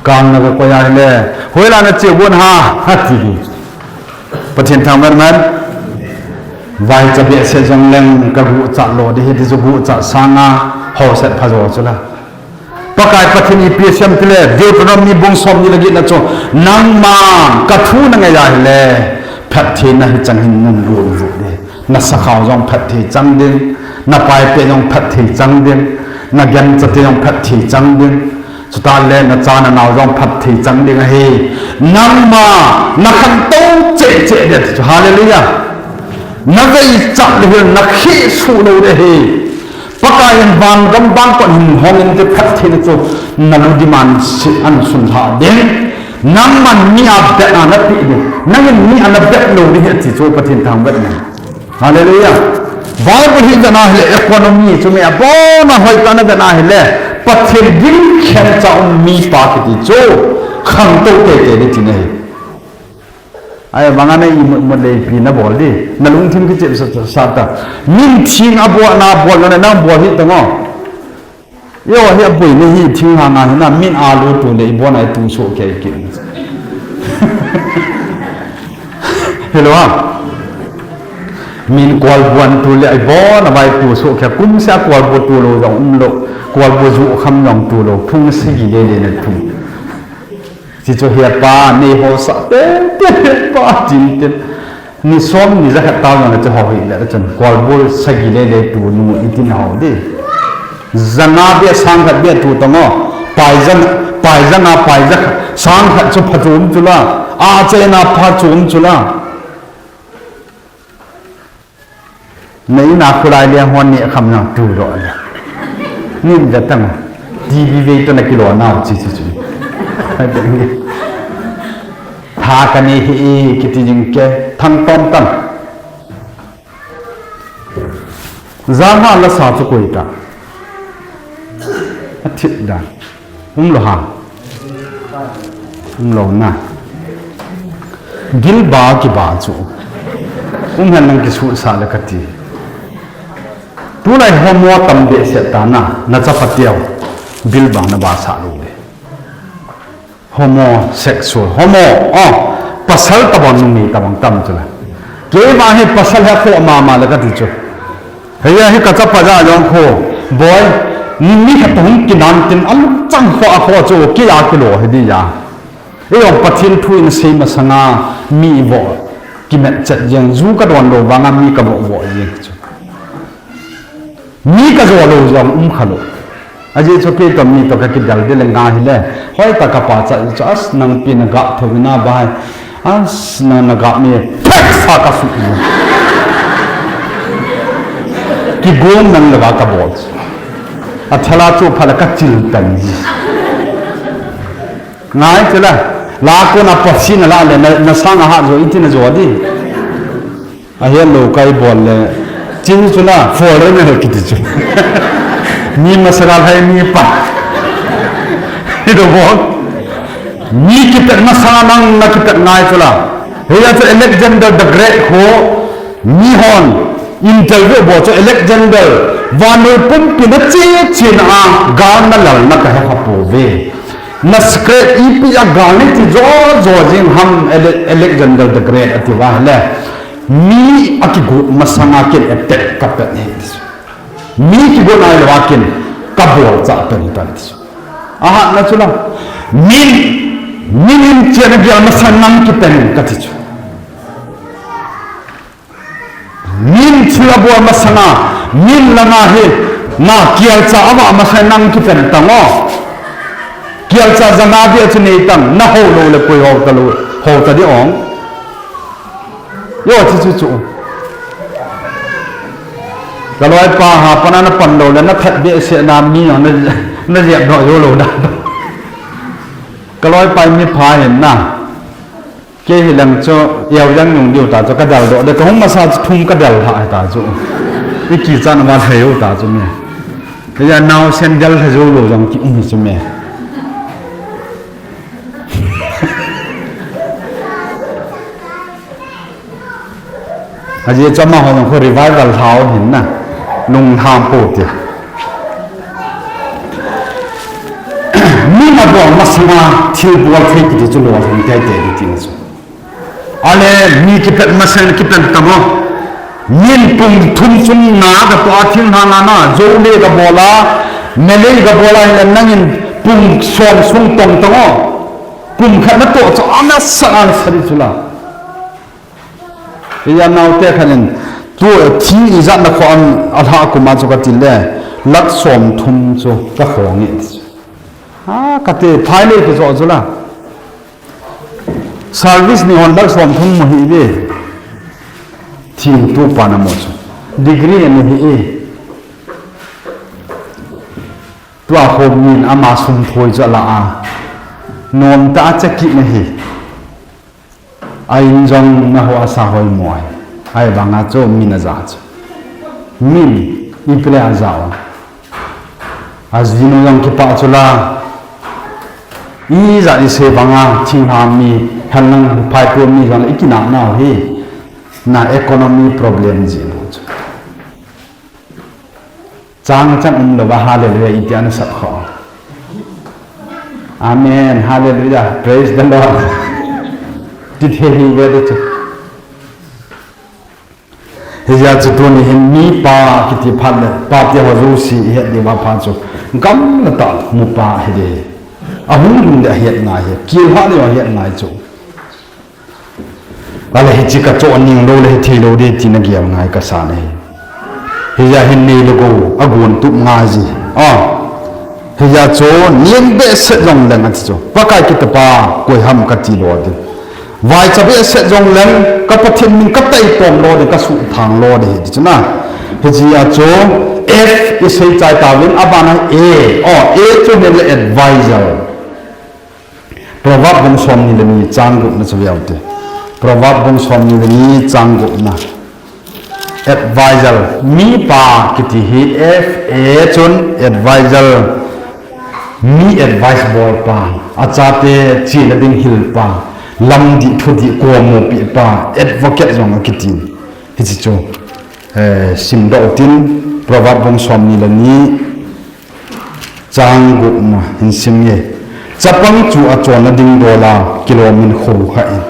Kalna ka koi a le, hoila na chi gon ha, ha ti hi. Pathen thangvah man. Vaicha behseh jong leng ka guhcha lou di hi, ti chu guhcha sanga hausa pha jo chu la. Pakai Pathen ipi asei em tile, Deuteronomy bung som ni le get na chu, nangma ka thu na ngai a hile, phattheina hi chang hin nung lut lut di. Na sakhao jong phatthei chang ding, na paite jong phatthei chang ding, na genchate jong phatthei chang ding. Chutah le na cha na nao jong phatthei chang ding ahi. Nangma na khantou cheh cheh di ti chu. Hallelujah. Na vei chah le hil na khi su lou di hi. Pakai in van gam bang kon hin hong in te phattheina chu na lu demand si an sun ha ding. Nangman mi a bet a na pi ding. Nangin mi a na bet lou di hi ti chu Pathen thangvah man. Hallelujah. Bible hi vena hile economy chu mi abona hoi ta na vena hile Pathen ding khen cha um mi pa kiti chu khangtou tei tei le ti na hi. Ai, vanga na imut mut le ipi na bol di. Na lungthim kichep sa, sa, sa ta. Min thing abol na bol na nang bol hi ta ngo. Yo, hi aboi ni hi thing ha nga hi na min alu tu le ibon ai tu so ke ki. Hello ha. Min kolbu an tu le ibon avai tu so ke kum sa kolbu tu lou jong um lou. Kolbu ju kham jong tu lou. Phung sagi le le na tu. Chi chu he pa, nei ho sa te, te, he pa, tin, tin. Ni som, ni jakhat tao jong le chu ho hi le, chun, kolbu sagi le le tu nu, i tin ho di. Janga be sang khat be tu tong o. Pai jang, pai janga, pai jakhat. Sang khat chu pha chu um chu la. A che na pha chu um chu la. Na in a khulai le hon ni kham na tu lo le. Nin da tang. T V ve to na kilo na chi chi chi. Tha ka ni hi kiti jing ke thang tom tang. Jama la sa chu koi ta. A thip dan. Um lou ha. Um lou na. Gilba kiba chu. Um hen nang kisuhsa le kati. Tulai homo tam behseh ta na, na chapa teu. Gilba na ba sa lou le. Homosexual, homo, oh, pasal tabang numei tabang tam chu le. Kei ba hi pasal he kho mama le kati chu. Hei a hi ka chapa ja jong kho, boi, ni mi khat hung kinan tin a lungchang kho a kho chu kei a kilo hi di ja. Ei jong Pathen thu in sei masanga mi vo kimet chet jeng ju ka don lou vanga mi ka vo vo jeng chu. Mi ka jo lou jong um kha lou. Ajeh chu kei to mi to ka kidel di le nga hile. Hoi ta ka pa cha chu as nang pi na ga tho na bai. As na na ga mi thek sa ka su. Kigom nang le ba ka bol. A thala chu phala ka chil tan ji. Ngai chila. La ko na pasi na la le na, na sang a ha jo iti na jo di. A hian lo kai bol le. Chin chu na foreigner kiti chu. Mi masala hai mi pa. Ito bol. Mi kipet masala nang na kipet ngai chu la. Hei a chu Alexander the Great ho mi hon interview bo chu Alexander vanoi pumpi na chi chi na a gal na lal na ka ha po ve. Na secret ipi a gal ni ti jo jo jing ham Ale-, Alexander the Great ati va le. Mi a kigot masanga kin attack ka pet ni. Mi kigot nai lo a kin ka bol cha pet ni ta ni. Aha, na chu la. Min, min in chia na gel masang nang kipen ka ti chu. Min thil a bol masanga, min langa hi, na kialcha a va masai nang kipen tang o. Kialcha janga dia chu nei tang, na ho lo le koi ho ta lo, ho ta di ong. Yo, chu, chu, chu. Kaloipa ha pana napan lou le, nathat behseh na mi jong na, najep doh jou lou dan. Kaloipa mi pha hin na. Kei hilang chu, eu jang nung diu ta chu, kadel doh de, kahung masa chu thum kadel lha ta chu. Ikichat ma thei u ta chu me. Kei ja naosen del lha jou lou jong kium hi chu me. Ajeh chu amaho jong khu revival lhau hin na, lunglham pou te. Mi nabol masanga thilbol thei kiti chu lolhing teitei ding tina chu. Ale mi kipat masang kipan tamo. Min pung thum chung na katoh a thinglhang a na, jou le kabol a, melei kabol a hile nangin pung som sung tong tong o. Kum khat natoh chu ana sa ana sa di chu la. Ija naote khat in, tu thi ijat na kho am alha kum a chu kati le, lakh som thum chu kakhong e. Ha, kati, phai le kijo chu la. Service ni hon lakh som thum mu hi ve. Thingtupa namo chu. Degree ni hi e. Tua kho min ama sum thoi chu ala a. Nomtah a chakit na hi. A in jong na ho asa hoi mo ahi. Ahivanga chu min aja chu. Min ipi le aja o. Ajinu jong kipah chu la. Ijat isei vanga thinglhang mi, helnang phaitu mi jong ikinah nau hi. Na economy problem jinu chu. Chang chang umlouva hallelujah iti ana sap kho. Amen, hallelujah, praise the Lord. Ti thei hi ve de chu. Hijeh chu tuni hin mipa kiti phat le, pate ho jouse ihet diuva phat chu. Gamla tah mupa hi de. Ahung lhung le ahet ngai hi. Kilhah le ahet ngai chu. Ale hiche kachoh ning lou le hithei lou de tina gel ngai kasa nahi. Hijeh hin nei le gou agon tup ngai ji. A. Hijeh chu ning behseh jong leng ati chu. Pakai kiti pa koi ham kati lou ding. Vaicha behseh jong leng ka Pathen min kataitom lou ding kasuhthang lou ding hi ti chu na. Hijeh chu F isei chai tauvin abana A. O, A chu hin le advisor. Proverb bung somni le ni chang gupna chu ve u te. Proverb bung somni le ni chang gupna. Advisor, mipa kiti hi F A chun advisor, mi advice bolpa, achate chena ding hilpa, lamdih thudih komupipa, advocate jong akitin. Hiche chu, eh, simdoh utin, Proverb bung somni le ni, Chang gupna hin sim nge. Chapang chu achonna ding dola kilomin khoukhah in.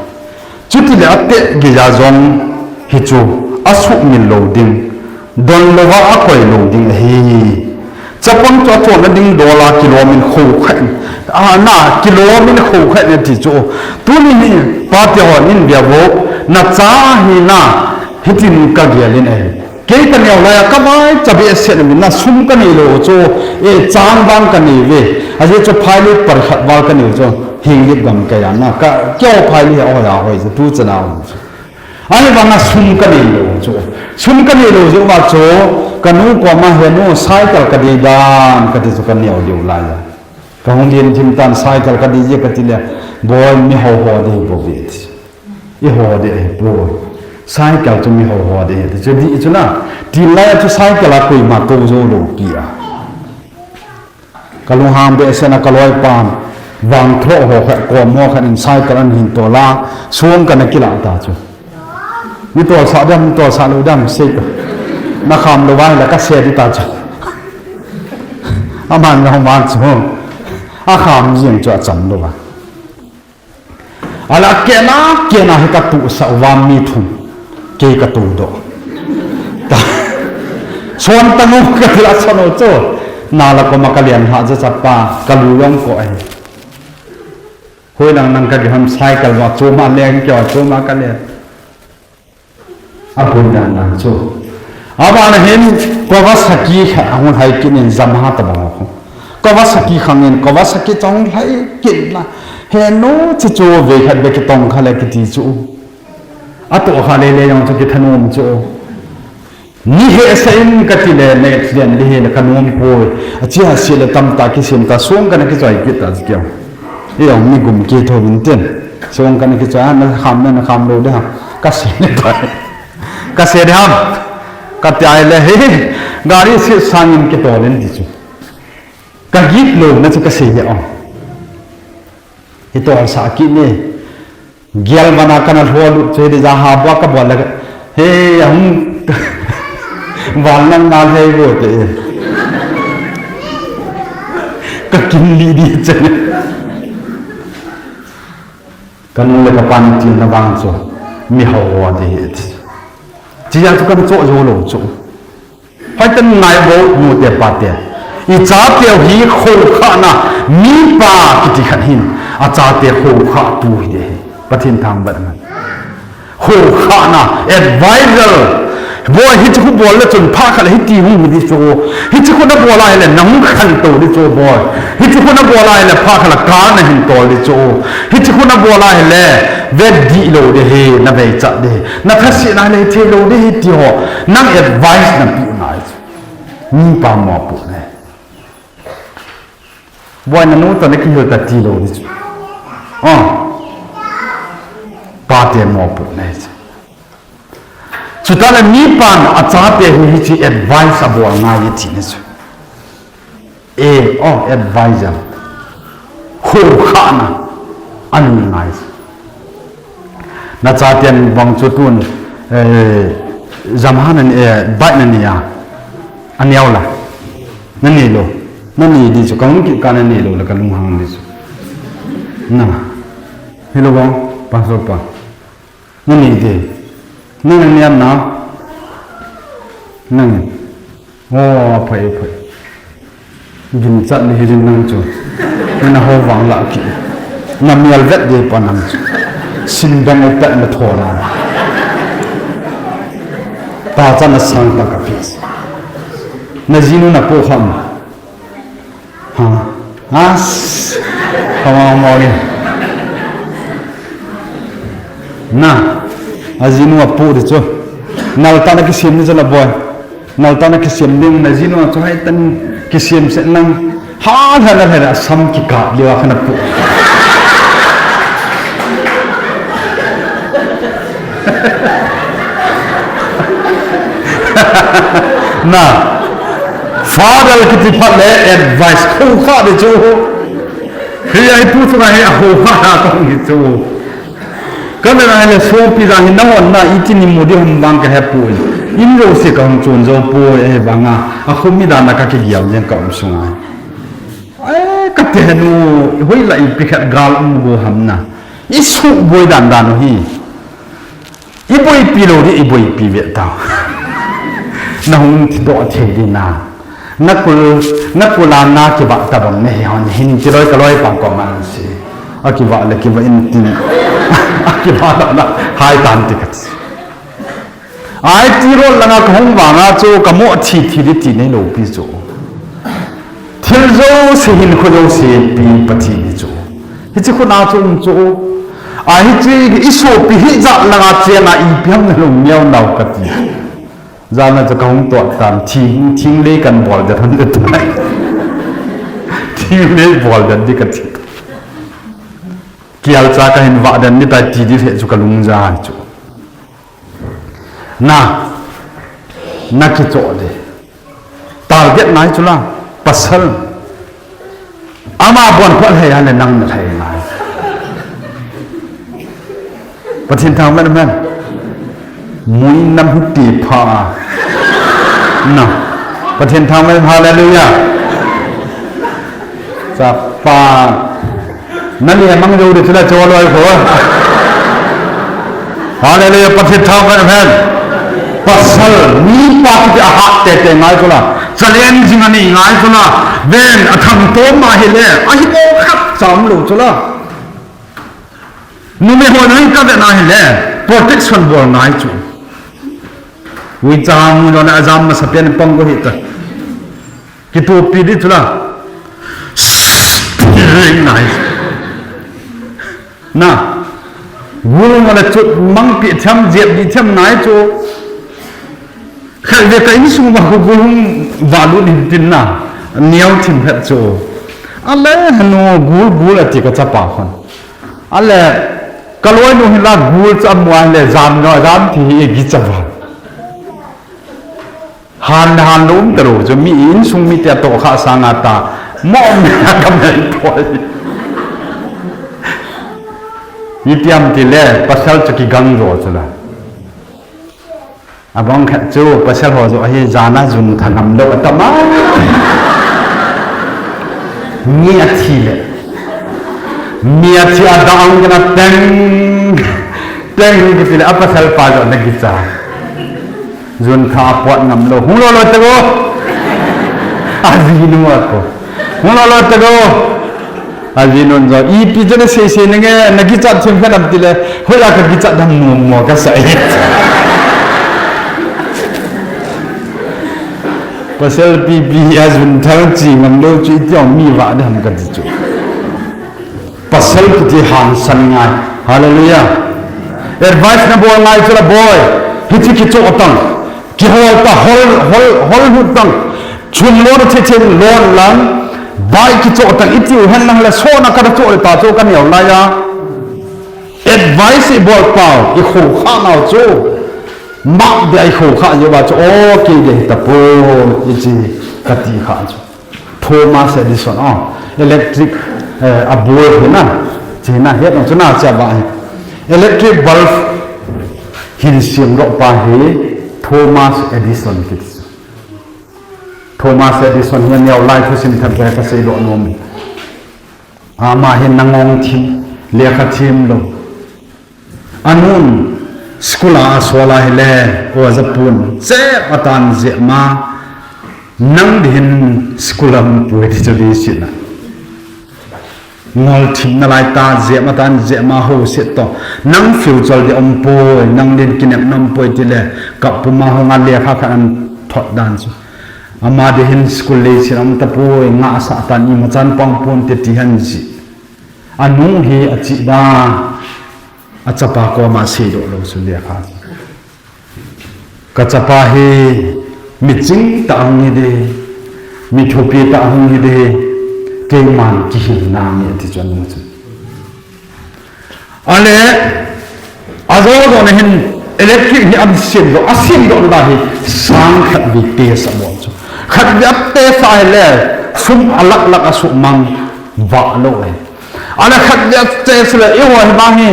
Chutile ateh geija jong hichu asuhmil lou ding. Donlouva akoi lou ding ahi. Chapang chu achonna ding dola kilomin khoukhah in. A, na kilomin khoukhah in ati chu. Tuni hi pate hon in veuvo. Nacha hi na hitin kagelin ahi. Kei kaneo laiya kavaicha behseh na min na sum kanei lou chu, e, chang vang kanei ve. Ajeh chu phailei parkhat val kanei chu, hinglip gam keiya na, ka, keo phailei a hoi a hoi chu, tu chana hoi chu. Ahivanga sum kanei lou chu. Sum kanei lou jeh uva chu, kanu koma henu cycle kadei dan, kati chu kaneo diu laiya. Kahung din thim tan cycle kadei je kati le, boi mi ho ho dei bou ve ti. Iho ding ahipoi. Cycle chu mi ho ho ding ahi. Chu dih chu na. Til laiya chu cycle a koima tou jou lou pi a. Kalunghang behseh na kaloipan. Vangtho ho khat, kom ho khat in cycle ahin tol a. Song kana kilah ta chu. Nei tolsah dem, tolsah lou dem, sei ko. Nakham lou vai la kase ding ta chu. Aman na man chu. Akham jing chu acham lou va. Ala kena, kena hi katuhsah uva mi thum. Kei katuhdoh. Ta. Son tang u kati la son u chu. Nala koma kalen ha ja chapa, kalu jong ko ahi. Hoilang nang kagiham cycle va choma leng keo choma kalen. Abul dan dan chu. Abana hin Kawasaki khat ahung lhai kit in Yamaha tabang a khu. Kawasaki khang in Kawasaki chu ahung lhai kit na. Henu chu chu vei khat be kitong kha le kiti chu. Atoh kha le le jong chu kithanom chu. Ni hehsa in kati le, na accident ding hi le kanom poi. Achea seh le tamtah kisem ta, song kana kichoi kit ta chu keu. Ei, mi gum kithou vin tin. Song kana kichoi, na kham na, na kham lou ding ham. Kasei le tai. Kasei ding ham. Kati ahile, he, gari seh sangin kitol in ti chu. Kagit louna chu kasei le o. Hitolsah kit ne. Gel vana kana lholut chu hiti ja ha bua kabol le. He, ahung val nang na lhei go te. Kakin li di chen. Kanu le kapan tilna vang chu mi hao ho di. Chia chu kana cho jo lou chu. Hoitah in ngai vo nute pate. I chateu hi khoukhahna, mipa kiti khat hin, achate khoukhahtu hi de hi. Pathen thangvah man. Khoukhahna, advisor. Boi, hiche khu bol le chun phat khat le hiti hung hi di chu. Hiche khu nabol a hile nahung khantou di chu boi. Hiche khu nabol a hile phat khat le car nahin tol di chu. Hiche khu nabol a hile vet dih lou di hi, naveichat di hi. Nathase na le thei lou di hi ti ho, nang advice napeh nai chu. Mipa mopohna. Boi, nanu toh nakihil ta ti lou di chu. Ah. Pate mopohna chu. Chutah le mipan achate hi hiche advice abol ngai e ti na chu. E, o, advisor. Khoukhahna. Anei ngai. Nachaten vang chu tun, eh, jamhan an, eh, bike nanei a. Aneo la. Nanei lou. Nanei di chu. Kahung kit kah nanei lou le kalunghang di chu. Na. Hilou vang, pastor pa. Nanei de. Nang nanei na. Nang. O, aphai, aphai. Ginchat nahi jin nang chu. Nana ho vang la ki. Namel vet de pa nang chu. Sin dang o pet na tho na. Pachat nasang ta kapi. Najinu napoh ham. Ha. As. Kama mo ni. Na. Ajinu apoh di chu. Naltah nakisem di chu la boi. Naltah nakisem ding, najinu chu hoitah in kisem seh nang. Ha, ha, na, ha, na, asam kikap lou a kana poh. Na, father kiti phat le advice khoukhah di chu. Hiche hi pu chunga hi akhoukhah na kahung hi chu. Kana le sopi jong hi nahon na iti ni mu di ham vang kahepoi. In jouse kahung chon jou poi, ahivanga akhomi dan a kakigel jeng kaum sunga. Eh, kati henu, hoilai ipi khat gal um go ham na. Isuh boi dan dan u hi. Iboipi lou di, iboipi ve tao. Nahung thi doh thei di na. Nakul, nakul a nakivah tabang nahi hon, hin ti loi ka loipa koma nasi. Akivah le kivah in tin. Akivah la na, hai tan ti kati. Ai ti rol langa kahung vanga chu, kamo thi thi di ti neilou pi chu. Thil jouse hin kho jouse pi Pathen hi chu. Hiche khu na chu um chu. A hiche isopi hijat langa chena ipi ham nalung neo nau kati. Jana chu kahung toh tan thing, thing le kan bol det han det tai. Thing le bol det di kati. Kial cha kahin vah den ni tai ti di he chu kalung ja chu. Na, nakichoh di. Target nai chu la, pasal. Ama bon phat hei a le nang na lhai ngai. Pathen thangvah man. Mui nam hu ti pha. Na. Pathen thangvah, hallelujah. Chapa. Nani mang jo di chu la cho loi ko. Hallelujah, Pathen thangvah man. Pasal, mipa kiti ahat tete ngai chu la. Challenging anei ngai chu la. Ven, athangtom ma hile. Ahi mo khat cham lou chu la. Numei ho nang ka ve na hile. Protection bol ngai chu. Ui cha mu lo na ajam masapen pang ko hita. Kitupi di chu la. Spirit nai. Na. Gul ma le chut mang pi thiam jep di thiam nai chu. Kha Ve ka insung uva khu gul hung valut in tin na. Neo thim phet chu. Ale hanu gul gul ati ka chapa khun. Ale ka loinu hin la gul chu amu a le jan no jan thi hi gicha va. Han han lum ta ru chu mi insung mi tia to kha sanga ta. Mo mi ka mai poi. Itiam ti le pasal chu kigang ro chu la. Abang khat chu pasal ho jo hi jana jun thanam lo atama. Mi athi le. Mi athi a dang kana teng. Teng kiti le a pasal pa jo na gicha. Jun tha puat ngam lo. Hung lo lo te go. Ajinu a ko. Hung lo lo te go. Ajinun jo, ipi chu na sei sei nange, na kichat thim kha nam ti le, hoiya ka kichat dam nom mo ka sa e. Pasal pipi a jun thang chi ngam lo chu itiam mi va dam ka ti chu. Pasal kiti hangsan ngai. Hallelujah. Advice na bol ngai chu la boy. Hichi kicho tang. Kihol ta hol, hol, hol hut tang. Chum lon a thithin lon lang, bai kichoh tang i tiu hen lang le sona ka da choh le ta chu ka neo lai a. Advice i bol pau, i kho kha nau chu. Mak de i kho kha jeh uva chu, okay de hi ta poi, i chi ka ti kha chu. Thomas Edison, oh, electric, eh, a bol hi na, chi na, het nong chu na cha ba hi. Electric bulb hin siam ro pa hi Thomas Edison kiti chu. Thomas Edison hi neo lai thusim thak ve ka sei lo nom. Ama hi nangong thim, lekha thim lo. Anun school a asol a hile, oja pun, jep atan jep ma, nang ding hin school a hung pui ti chu di sina. Ngol thim nalai ta, jep atan jep ma ho set to. Nang future di um poi, nang din kinem nom poi ti le, kap puma hung a lekha khat an thot dan chu. Ama ding hin school lei sin um ta poi, ngah sa tan ima chan pang pon te ti han ji. Anu hi achi da, achapa koma sei do lo su lekha. Ka chapa hi mi ching ta hung hi de, mi thupi ta hung hi de, keiman kihil na nge ti chu anu chu. Ale, ajo jo na hin electric hi an siam do, a siam do na hi sang khat vi te sa bol chu. Khat vi a te sa hi le, sum a lak lak a sum mang va lo e. Ale khat vi a te sa le, i ho hi ba hi,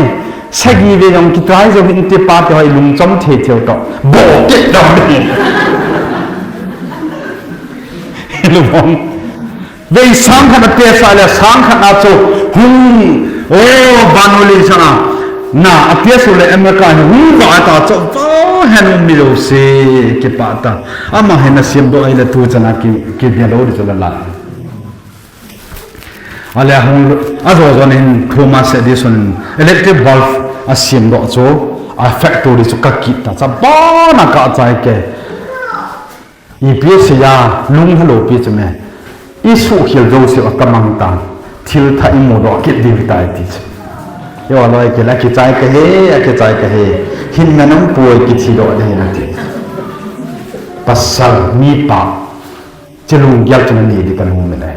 sagi ve jong ki try jo hin ti pa te hoi lung chom thei thei to. Bo ke do ni. Lung Vei sang khat a te sa le sang khat a chu hung, o, vanoli sanga, na, a te su le America hi hung va ta chu, va hen mi lo se, kipa ta. Ama hin a siam do ai le tu chana ki, ki dia lo di chu la la. Ale hung, ajo jo nin Thomas Edison electric bulb a siam do chu, a factory chu ka kit ta cha, ba na ka chai ke. Ipi asei a, lung halo pi chu me. I suhkhel jouse a ka mang tan. Thil thah i mudoh kit diu tai ti chu. Yo loi ke la kichai ka he, a kichai ka he. Hin na nang poi kithi doh ding na ti. Pasal mi pa. Chi lunggel chu na nei di ka lung me nai.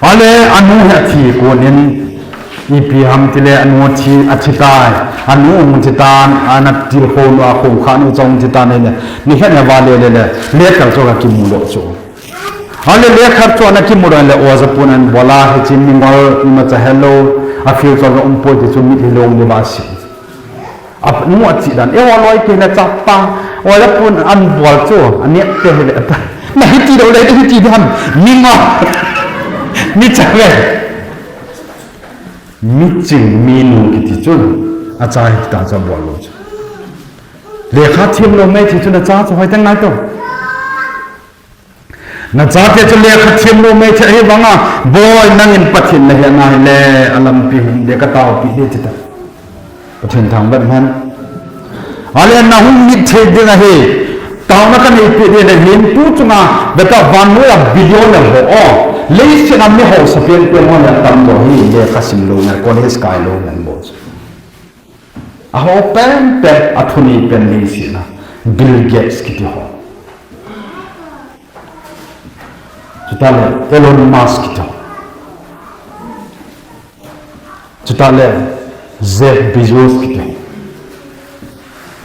Ale anu hi athi konin, ipi ham tile anu thi, athi tai. Anu hung thi tan, ana tilkhou nu a khou kha nu chong thi tan le. Ni khat na va le le le. Letter chu ka kimu doh chu. Ale letter chu ana kimu doh le oja pun an bol a hichi mingol imacha hello. A future um poi ti chu mit hi long le va si. Anu achi dan, e, o loi te na chapa, o la pun an bol chu, ani te he le ta. Na hiti lo le, hiti dan, mi nga, mi cha le. Mi ching, mi nu kiti chu, acha hi ta cha bol lo chu. Lekha thiam lo mai thi chu na cha chu hoi teng nai to. Na chate chu lekha thiam lo mai thei hi vanga, boi nangin Pathen na hena hile, a lampi hung de ka taopi de ti ta. Pathen thangvah hen. Ale na hung mit thei ding ahi. Taona ka neipi ding ahi, tu chunga, beta vannoi a billion ho, o. Leiset a mi hausa pen pen ho na tam lo hi, lekha sim lo na, college kai lo na bo. A ho pen pen, a thuni pen ni si na. Bill Gates kiti ho. Chutah le Elon Musk kiti. Chutah le Jeff Bezos kiti.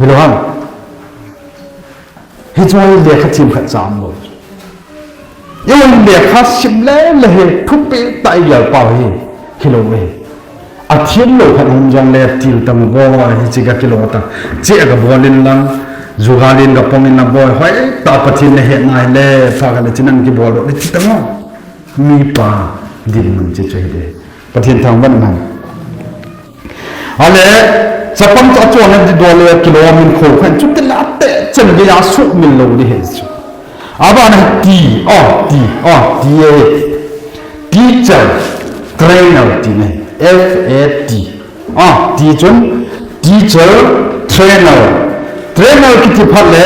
Hilou ham. Hiche hi lekha thiem khat cha umlou. Eiho lekha sim lele hi thupi tah a igel pau hi. Hilou hi. Athiam lou khat hung jongle til tang boi, hiche ga kilou tang. Che ga bol in lang, jugal in ga pang in lang boi, hoitah Pathen nahet nahile, pha khat le hiche nan kibol lou, hiche tang o. Mipa dinmun chu chu hile. Pathen thangvah in um hen. Ale, chapang chu achonna ding dol le kilou min kho khan chu tila te chen geiya sumil lou ding ahi chu. Abana T, o, T, o, T, e. Teacher, trainer ti ahi. F A T. A, T chun, teacher, trainer. Trainer kiti phat le,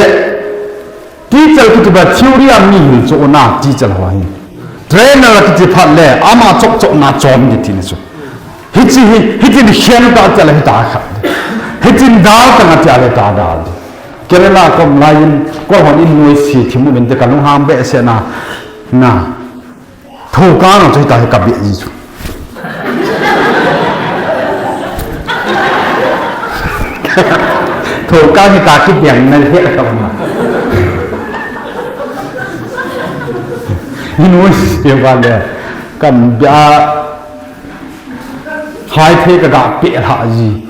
teacher kiti phat theory a mi hilchonna teacher ho ahi. Trainer kiti phat le, ama chop chopna chom ding tina chu. Hiche hi, hitin khen ta tia le hita khat. Hitin dal ta tia le ta dal. Kerala kom lai in, kol hon in noise thim uvin te kalung hang behseh na, na. Thokang chu hita hi kabeh ji chu. Thokang hita kibeng na he ka ma. Noise va le. Kam bia. Hai the ka ga pe ha ji.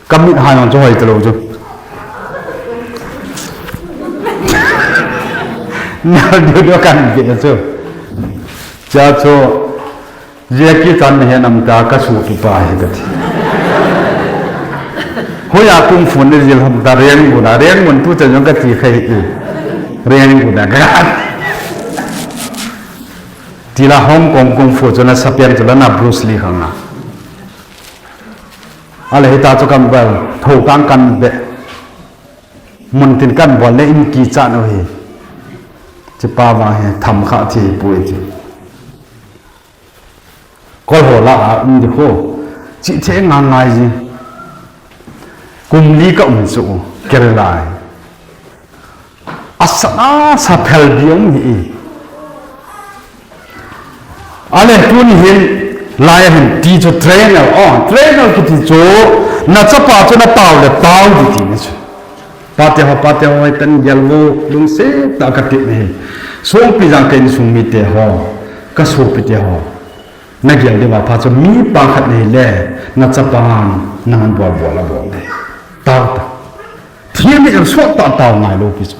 Ka mit hai jong chu hoi talou chu. Nal diu diu kan be chu. Cha chu, Jackie Chan nahet nam ta ka sopipa ahi kati. Hoiya kung fu nei jil ham ta Rangoon a, Rangoon tu chan jong kati khai hi. Rangoon a ka. Tila Hong Kong kung fu chu nasa pen chu la na Bruce Lee khang a. Ale hita chu kan bol, thokang kan be. Muntin kan bol le in kichat u hi. Hichepa vang hi tham kha thei poi ti. Kol ho lah a um ding ho. Chi the ngai ngai ji. Kum li ka um chu Kerala. Asa asa phel ding um hi. Ale tuni hin, lai a hin ti chu trainer, o, trainer kiti chu, na chapa chu na tao le tao ding tina chu. Pate ho, pate ho, hitan gel vo, lungset tah a ka tep ahi. Songpi jang ka insung mite ho, ka sopite ho. Na gel diu va pha chu mipa khat nahi le, na chapan nang bol bol a bol le. Tao ta. Thiem hi sot tah tao ngai lou pi chu.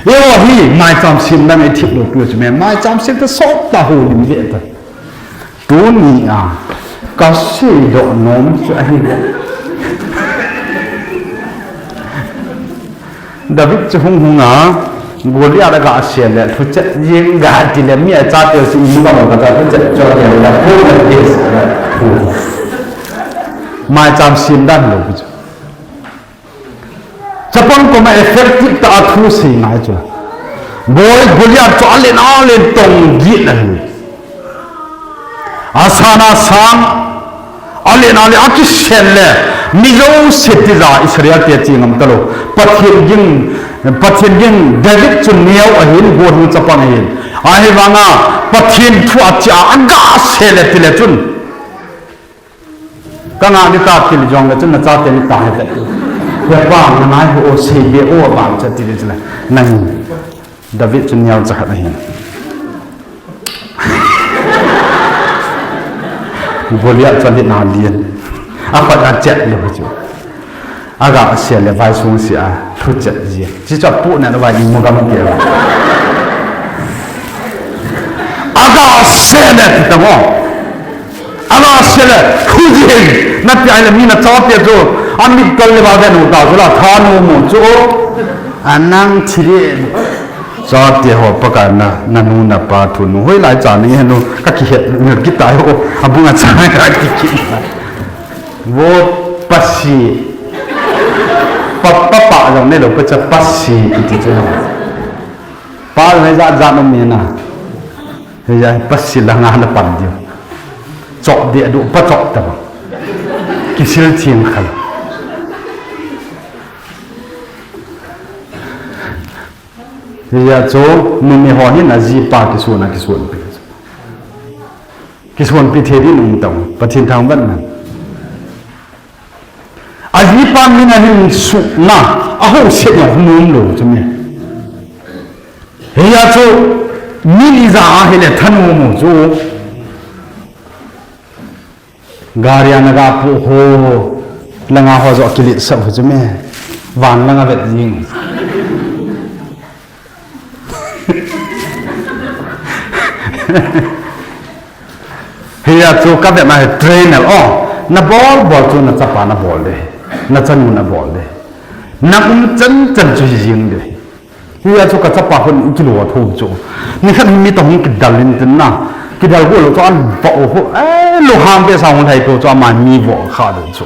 Eiho hi maicham sem dan ei thip lou pi chu me. Maicham sem ta sot tah ho lim ve ta. Tuni a ka seidoh nom chu ahi le. David chu hung hung a, Goliath a ga sel le, thuchet jing ga ti le, mi a chate chu imu ga mo ka ta, thuchet cho le, la ko le this. Maicham sem dan lou pi chu. Chapang koma effective tah a thu sei ngai chu. Boi Goliath chu alen alen tong gin ahi. Asan asang, alen alen akisel le, mi jouse tija Israel te che ngam talou. Pathen ging, Pathen ging David chu neo ahin, Goliath chapang ahin. Ahivanga Pathen thu ache a, aga sel le ti le chun. Ka ngah ding ta ti le jong le chun na chate ni ta he ta. He pa, na nai ho o sei be o bang cha ti le chun. Nang David chu neo cha khat ahi. Goliath chu alen alen. Apat a chet le chu. Aga sel le vai sung si a, thuchet ji. Chi chu pu na vai ni mo gam ke. Aga sel le ti ta mo. Ala sele, khu ji hei, na pi ai le mi na chate chu, a mit kal le ba ve nu ta chu la, tha nu mu chu, a nang thi le. Chate ho pa ka na, na nu na pa thu nu, hoilai cha ni he nu, ka kihet, ki tai ho, a bunga cha ka ki ki. Vo pasi. Pa, pa, pa, jong ne lo pa cha pasi, ki ti chu. Pa, ne ja, ja no me na. Hei a, pasi la nga na pan diu. Chop de du, pa chop ta ba. Kisil thing khan. Hijeh chun numei ho hin ajipa kisun a kisonpi. Kisonpi thei din um tau. Pathen thangvah in. Ajipa min ahin suhna, ahouset na hung um lou chu mi. Hijeh chun min ija ahile thanom u chu. Gari a naga pu ho, langa ho joh kiletsah u chu mi. Van langa vet jing. Hijeh chun kavetna hi trainer o, nabol bol chu nachapa nabol de, nachanu nabol de, na um chan chan chu hi jing de. Hijeh chun kachapa hon kilo tho chu. Nikhat hi mi toh hung kidal in tin na, kidal go lou chu an vo ho, eh, lunghang behseh hung lhai to chu ama mi vo kha de chu.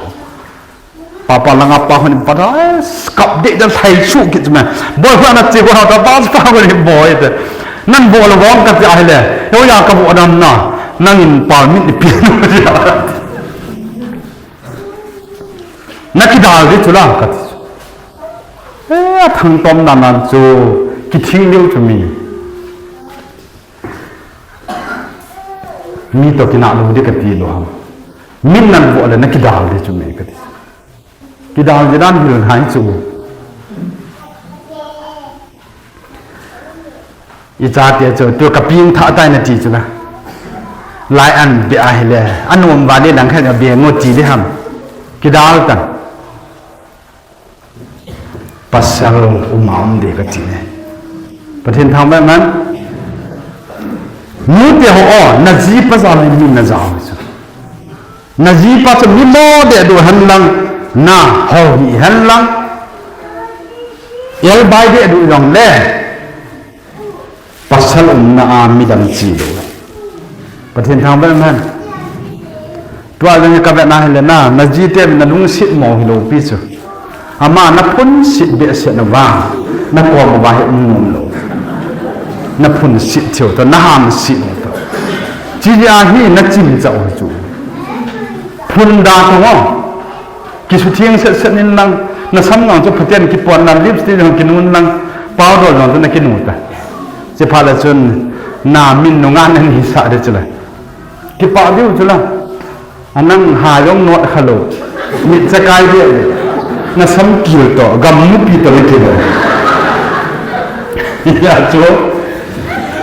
Papa langa pa hon bata, eh, kap de da lhai chu kit me. Boi hua na che go ha ta ba pa hon boi te. Nan vo lou vang kati ahile. Yo ya ka vo dam na. Nangin pa min ipi. Nakidal di chu la kati. Eh, athangtom nan nan chu kithing liu chu mi. Mi toh kinah lou di kati lou ham. Min nan vo le nakidal di chu mi kati. Kidal di dan hil hai chu. Ichate chu, tu kaping tha tai nati chu na. Lai an be ahile, anom vale lang khat be ngo ti di ham. Kidal tan. Pasal um a um de kati ne. Pathen thangvah in. Nute ho o, najipa jal in min najal u chu. Najipa chu mi mo de du hen lang, na ho hi hen lang. El bai de du jong le. Pasal umna a midang chi lou. Pathen thangvah in. Tua jong kavetna hile na, najite na lungset mo hilou pi chu. Ama naphunset behseh na vang, nakom uva hi um nom lou. Naphunset thei u ta, nahamset u ta. Chi ahi nachim cha u chu. Phunda to mo. Kisutheng set set in lang, nasam ngang chu phaten kipon lang, lipstick jong kinun lang, powder jong chu nakinu ta. Chuphat le chun, na min nunga nahisah de chu la. Kipah diu chu la. Anang ha jong not kha lou. Mit chakai de. Nasam kil to, gam nupi to le kilo. Ya chu.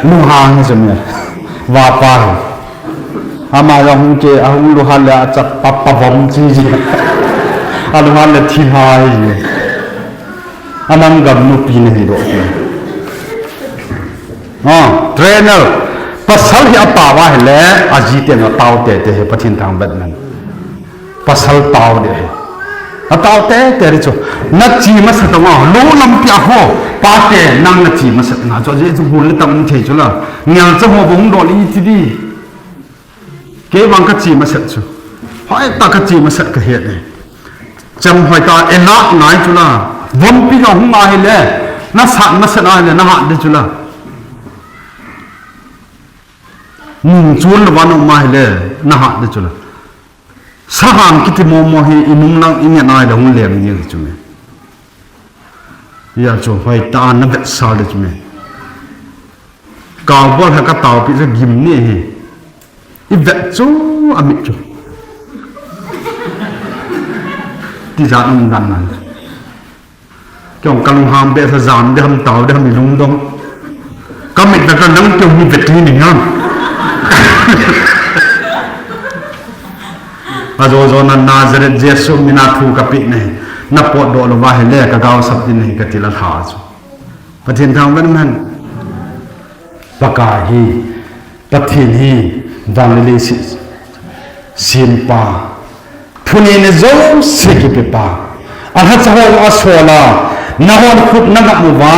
Nunga hi chu mi. Vapa hi. Ama jong hung ke, ahung lunghang le achapa, pavom chi ji. Alunghang le thi hai ji. Anang gam nupi nahi doh. Ah, trainer. Pasal hi atao ahile, ajite na tao tete hi Pathen thangvah in. Pasal tao de hi. Atao tete di chu. Nachi masat a, lou lampi a ho. Pate nang nachi masat na chu, ajeh chu bul le tam thei chu la. Ngel cha ho bong dol iti di. Kei vang kachi masat chu. Hoitah kachi masat kahet e. Cham hoitah elah ngai chu la. Vompi jong hung ahile. Nasat masat ahile, nahat de chu la. Nung chun lou vang um ahile, nahat de chu la. Sahang kiti momo hi inung lang inget ahile hung leng jeng chu me. Hijeh chun hoitah a navetsah le chu me. Kaobol ha kataopi chu gim ni hi. Ivet chu amit chu. Tijat um dan nan. Kei jong kalunghang behseh jam de ham tao de ham ilungdong. Kamit veta nang kei jong ivet ni ni ham. Ajo jo na Nazareth Jesu mina thu kapeh nahi. Napotdoh lou va hile kagaosap ding nahi kati la lha chu. Pathen thangvah in. Pakai hi, Pathen hi, van le leiset sempa, thuneina jouse kipepa, alhacha ho asol a, nahon khut nangam uva,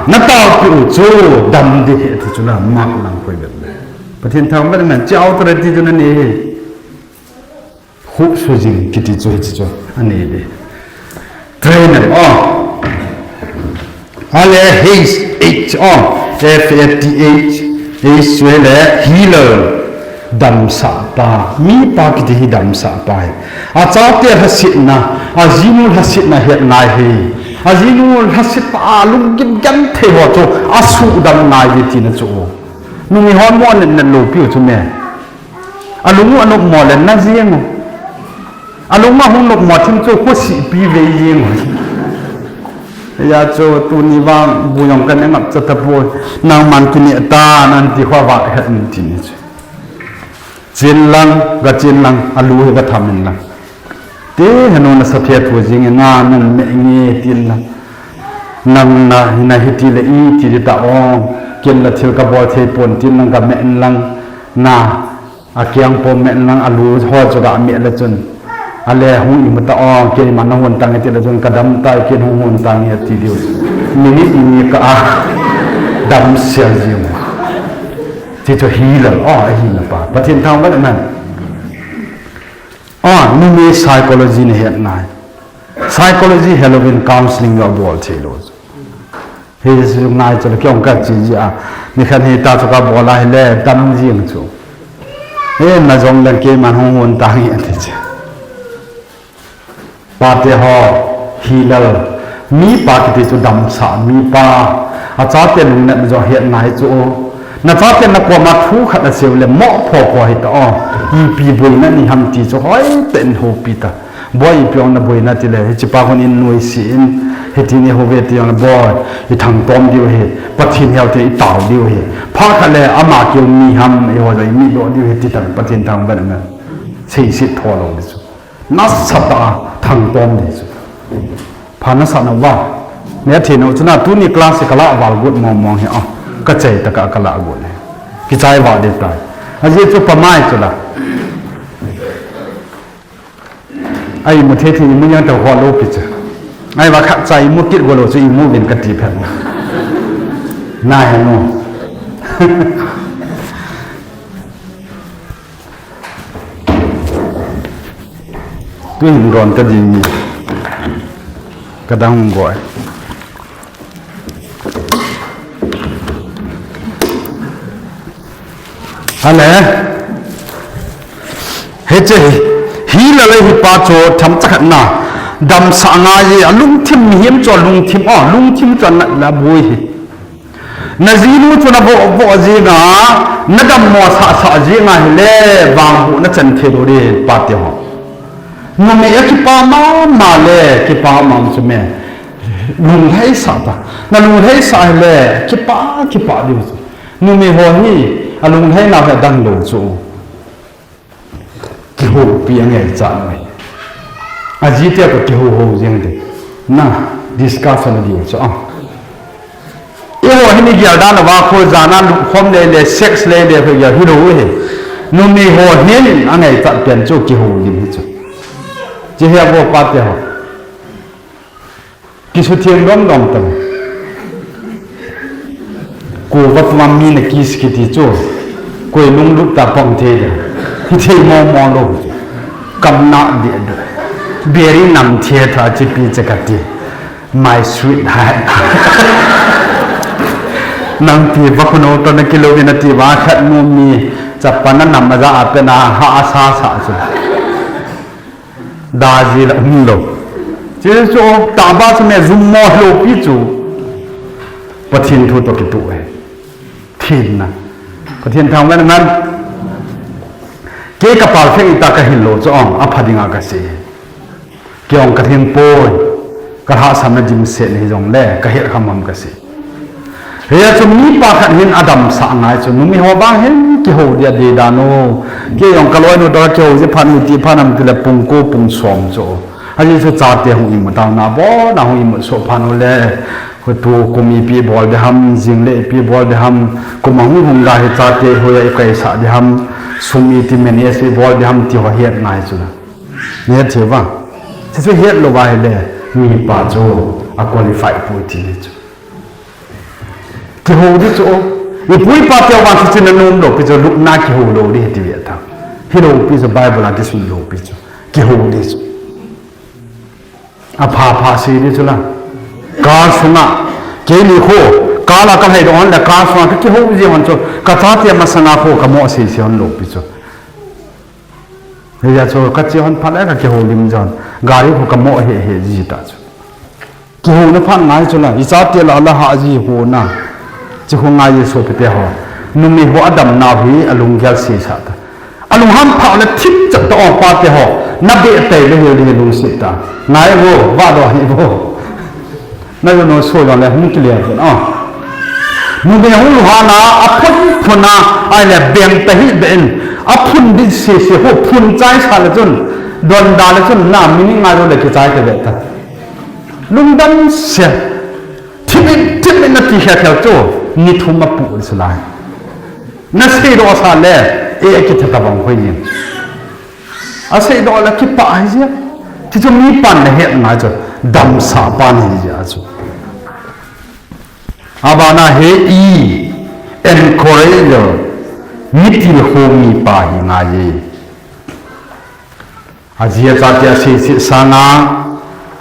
nataopi u chu, dam ding ahi ti chu la, Mark lang koi bep le. Pathen thangvah in, chi authority chu nanei hi. Khupsujing kiti chu hiche chu anei de. Trainer, oh. Ale H, H, oh. F A T H, H chu le healer. Damsahpa. Mipa kiti hi damsahpa hi. Achaote lhasetna, ajinu lhasetna het ngai hi. Ajinu lhasetpa a lunggim genthei ho chu asuhdam ngai e tina chu. Numei ho mo nen nen lou piu chu me. Alung u anop mo le na jeng u. Alung ahung nop mo thim chu khosih pi vei jeng u. Hijeh chun tuni vang bu jong kan engap cha tapoi. Nangman kineh tan anti kho va het in tini chu. Chen lang, ga chen lang, alu hi ga tham in lang. Te henu na sa thia thu jing e na nan me nge tin lang. Nang na, na hiti le iti di ta ong. Ken la thil ka bol thei pon tin lang ga me in lang. Na, a kiang po me in lang, alu ho chu ga me le chun. Ale hung imu ta ong, ken man na hon tang e ti le chun, ka dam tai, ken hung hon tang e ti diu. Minute ni ka a, dam sia jiu. Ti chu hi lal, oh, ahi na pa. Pathen thangvah in man. Ah, numei psychology na het ngai. Psychology Halloween counseling ga bol thei lou. Hei chu ngai chu le kiong ka chi ji a. Ni khan hei ta chu ka bol a hile dam jing chu. He na jong le keiman hung hon tang e ti chu. Pate ho, hi lal, mipa kiti chu damsah, mipa, achate lungnatna jong het ngai chu. Na chate na koma thu khat asei u le mo pho pho hita o. Ipi boina nei ham ti chu hoitah in houpi ta. Boi ipi ong na boina ti le, hiche pa hon in nuisat in, hiti ni hou ve ti ong le boi, i thangtom diu hi, Pathen hel te i tao diu hi. Phat khat le ama keu mi ham, i ho jong i mi lo diu hi ti tan Pathen thangvah in. Seiset tho lou di chu. Nasatah a thangtom di chu. Pha nasah na va. Neh thei nau chu na tuni class ka la val got mong mong hi a. Ka chai ta ka, ka la got le. Kichai val di tai. Ajeh chu pa mai chu la. Ai mu thei thei mu yang ta ho lou pi chu. Ai va khat chai mu kit go lou chu i mu vin ka ti phet. Na he no. Tuhin ron ka ding ni. Ka dang boi. Ale. Hiche hi. Hi la le hi pa chu tham cha khat na. Damsah ngai e, alungthim mihem chu alungthim o, lungthim chu anat la boi hi. Na jinu chu na voh voh jing a, na dammo sah sah jing a hile, vangboh na chan thei lou di, pate ho. Numei a kipa mama le, kipa mama chu me. Lunglhai sah ta. Na lunglhai sah hile, kipa, kipa diu chu. Numei ho hi, alunglhai nau hi adang lou chu. Kihoupi angaichat ngai. Aji te ko kihou hou jeng te. Na, discussion adiu chu a. Eiho hin igel dan uva kho jana lukhom le le sex le le kho gel hilou hi. Numei ho hin angaichat pen chu kihoulim hi chu. Chi he vo pate ho. Kisutheng dom dom tang. Ko va puma mi na kiss kiti chu. Koi lunglut ta pom thei de. Thei mo mo lou. Kam na de de. Beri nam thei tha chi pi che kati. My sweetheart. Nang pi va kuno to na kilo vin ati va khat mu mi. Chapa na nam aja a pe na ha a sa sa chu. Daji la um lou. Chu chu taba chu me jum mo lou pi chu. Pathen thu to kituh e. Thenna. Pathen thangvah in man. Kei ka perfect ta ka hil lou chu ong, apha dinga ka sei. Kei ong ka theng poi. Ka lhahsamna dimset hi jong le, ka hel kham kham ka sei. Hia chu mipa khat hin adamsah ngai chu, numei ho vang hin kihou dia dei dan u. Kei jong ka loinu toh kihou ji phat u ti phat nam ti le pung ko pung som chu. Ajeh chu chate hung imut tau na bo, na hung imut so phat u le. Ko tu kum ipi bol de ham, jing le ipi bol de ham, kum ahung hung ga hi chate hoiya i kaisah de ham, sum iti manage i bol de ham ti ho het ngai chu. Ni het thei va. Chu chu het lou va hile, mipa chu a qualify poi ti ni chu. Kihou di chu, i pu i pa teu vang chu chin anom lou pi chu lupna kihou lou di ti ve ta. Hilou pi chu Bible a kisun lou pi chu. Kihou di chu. Apha pha sei di chu la. Car sunga, keini kho, car la ka lhai doh hon le car sunga, ka kihou ji hon chu, ka chate masanga kho, ka mo sei sei hon lou pi chu. Hijeh chun ka che hon phat le ka kihoulim jon. Gari khu ka mo he he ji ta chu. Kihouna phat ngai chu la, i chate la la ha ji ho na. Chi ho ngai Jesu pite ho. Numei ho adam nau hi alunggel sesa ta. Alungham pha le thip chat ta ong pa te ho. Na be tai le ho le lungset ta. Ngai vo, va do hi vo. Na yo no so yo le hung kile ko. Numei ho lu ha na, aphun phun a, ai le beng ta hi be in. Aphun di sese ho, phun chai sa le chun. Don da le chun na, mini ngai lo le ki chai te be ta. Lungdam se. Thip in, thip in na ti kha khel chu. Ni thum a pu se lai. Na sei do sa le, e ki tha ta bang khoi ni. A sei do la ki pa ai je. Ti chu mi pan na het ngai chu. Dam sa pan hi je a chu. Abana he i encourage mi til ho mi pa hi ngai je. Ajia chate asei sih sanga,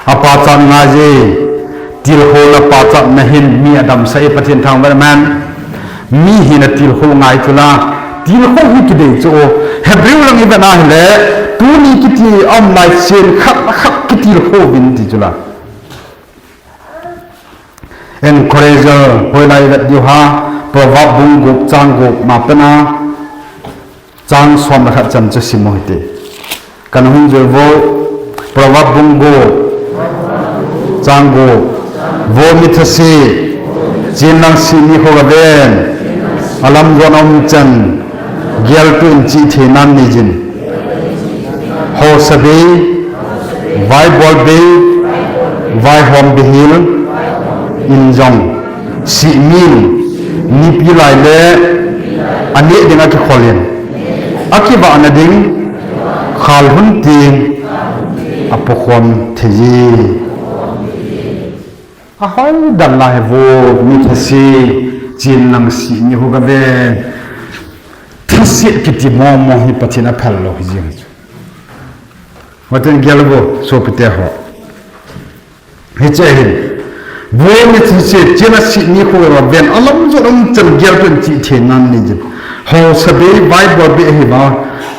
apachat ngai je, tilkhouna pachatna hin mi adamsah e Pathen thangvah in amen. Mi hin atilkhou ngai tula, tilkhou hi kidei chu. Hebrew lang i vet na hile, tuni kiti aum lai chen khat khat kitilkhou vin ti chula. Encourager, hoilai vet diu ha, Proverb bung gup chang gup, ma pen a, chang som le khat chan chu sim u hite. Kan hung jui vo, Proverb bung gup, chang gup, vo mi thase, chin lang sih mi kho ga ven, alam jon um chan, gel tu in chi the nan ni jin. Hausa bei, vaibol bei, vaihom beihel in jong, sih min, nipi lai le, aneh ding akikhol in, akivahna ding, khal hun tin, apokhom thei e. Ahoi dan la he vo, mi thase, chin lang sih mi hu ga ve. Thase kiti momo hi Pathen aphal lou hi jing chu. Pathen gel vo, sopite ho. Hiche hin. Vo mi thase, chin a sih mi hu ga ven, alam jon um chan gel tu in chi the nan ni jin. Hausa bei, vaibol bei hi va.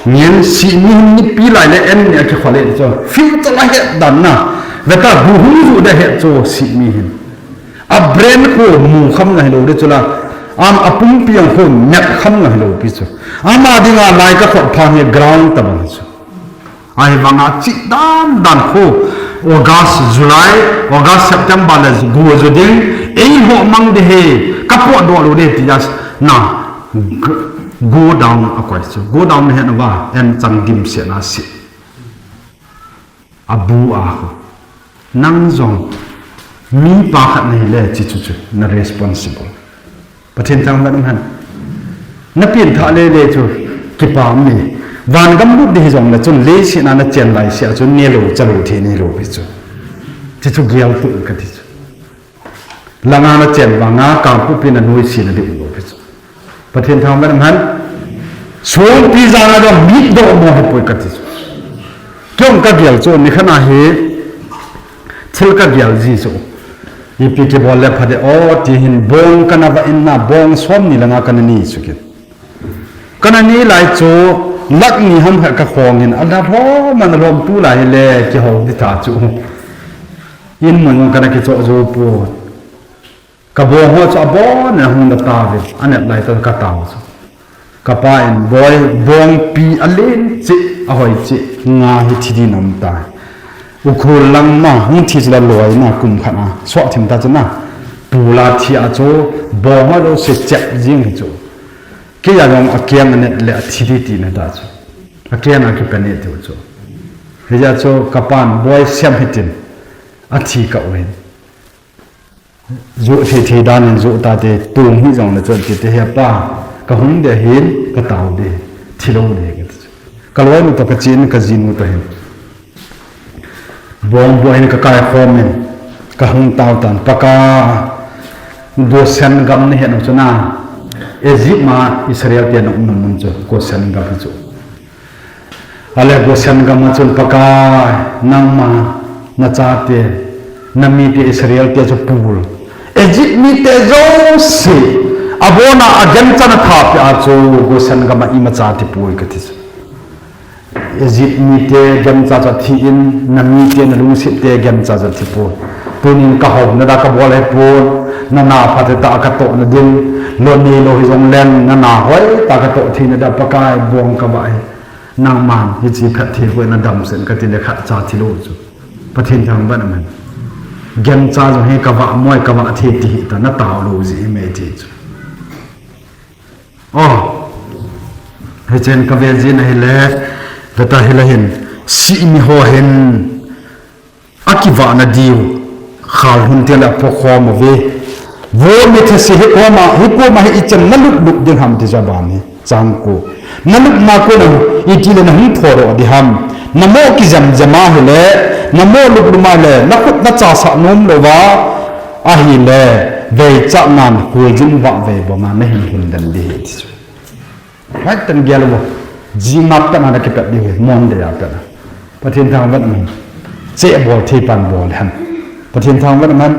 Ngen sih mi hin nipi lai le en ni akikhol e chu. Future la het dan na. Veta bu hung ju da het chu sih mi hin. A brain khu mu kham na hilou di chula. Am apumpi ang khu met kham na hilou pi chu. Ama dinga lai ka khot pha hi ground ta bang chu. Ahivanga chi dan dan khu August, July, August, September le go ju ding. Eiho mang di he. Ka potdoh lou di ti jas na. Go down a koi chu. Go down he na va. En chang dimset na si. Abu a khu. Nang jong mi pa khat na hile chi chu chu na responsible. Pathen thangvah in um hen. Na pengthah lele chu kipah um e. Van gam lut di hi jong le chun leiset a na chen lai sia chu nelou chalou thei nelou pi chu. Chi chu gel tu ka ti chu. Langa na chen vanga kangpupi na noise na di u lou pi chu. Pathen thangvah in um hen. Songpi jana do mit do mo hi poi ka ti chu. Kei jong ka gel chu ni khat na hi thil ka gel ji chu. Ipi kibol le pha de o ti hin bong kana vah in na bong som ni langa kana ni chu kin. Kana ni lai chu lakh ni ham khat ka khong in a la lhom ana lhom tu lai le kihou di ta chu. In mun kana kichoh jou poi. Ka bong ho chu abon in ahung da tauvin, anep lai tah chu ka tao chu. Ka pa in, "Boi, bongpi alen cheh, ahoi cheh, nga hi thi din aum tai. Ukhrul lang ma, hung thi chu la loi na kum khat na, suah thim ta chu na, pula thi a chu, bong ho jouse chep jing hi chu. Kei a jong akeng anep le athi di ti na ta chu. Akeng a kipe ne tiu chu." Hijeh chun ka pan, "Boi sem hitin, athi ka uvin." Joh thei thei dan in joh tate, tung hi jong le chun tite, "He pa, ka hung de hin, ka tao de, thi lou de," ka ti chu. Ka loinu toh ka chen, ka jinu toh hin. Bong boi hin ka kai khom in, ka hung tao tan, Pakai, Goshen gam na het u chu na, Egypt ma Israel te na um na mun chu, Goshen gam hi chu. Ale Goshen gam a chun Pakai, nangma, na chate, na mite Israel te chu pui. Egypt mite jouse, abon a agancha na thapeh a chu Goshen gam a imacha thi poi ka ti chu. Egypt mite gancha chu athi in, na mite na lungset te gancha chu athi poi. Tunin kahou na da kabol ahipon, nana phatah a katoh na din, lou nei lou hijong len, nana hoitah a katoh thei na da Pakai bong kavah ahi. Nangman hiche phat thei hoi na damsel kati le khat cha thilou chu. Pathen thangvah in amen. Gancha jong hi kavah moi kavah thei ti hita na tao lou jeh hi mei ti chu. Oh, hichen kave jin ahile, veta hile hin, simi ho hin, akivah na diu, khal hun teng le apokhom uve. Vo mi thase hi koma, hi koma hi ichan na lup lup ding ham ti chu aban hi. Chang ko. Na lupna kona iti le na hung phodoh di ham. Na mo kijam jam ahile, na mo lup lup ahile, na khut na chasah nom louva, ahile, vei chah nan hul jin vah vei bonga na hin hin den di hi ti chu. Hoiten gel uvo. Jingap tah a na kipat diu hi, Monday a pat a. Pathen thangvah in amen. Che bol thei pan bol hen. Pathen thangvah in amen.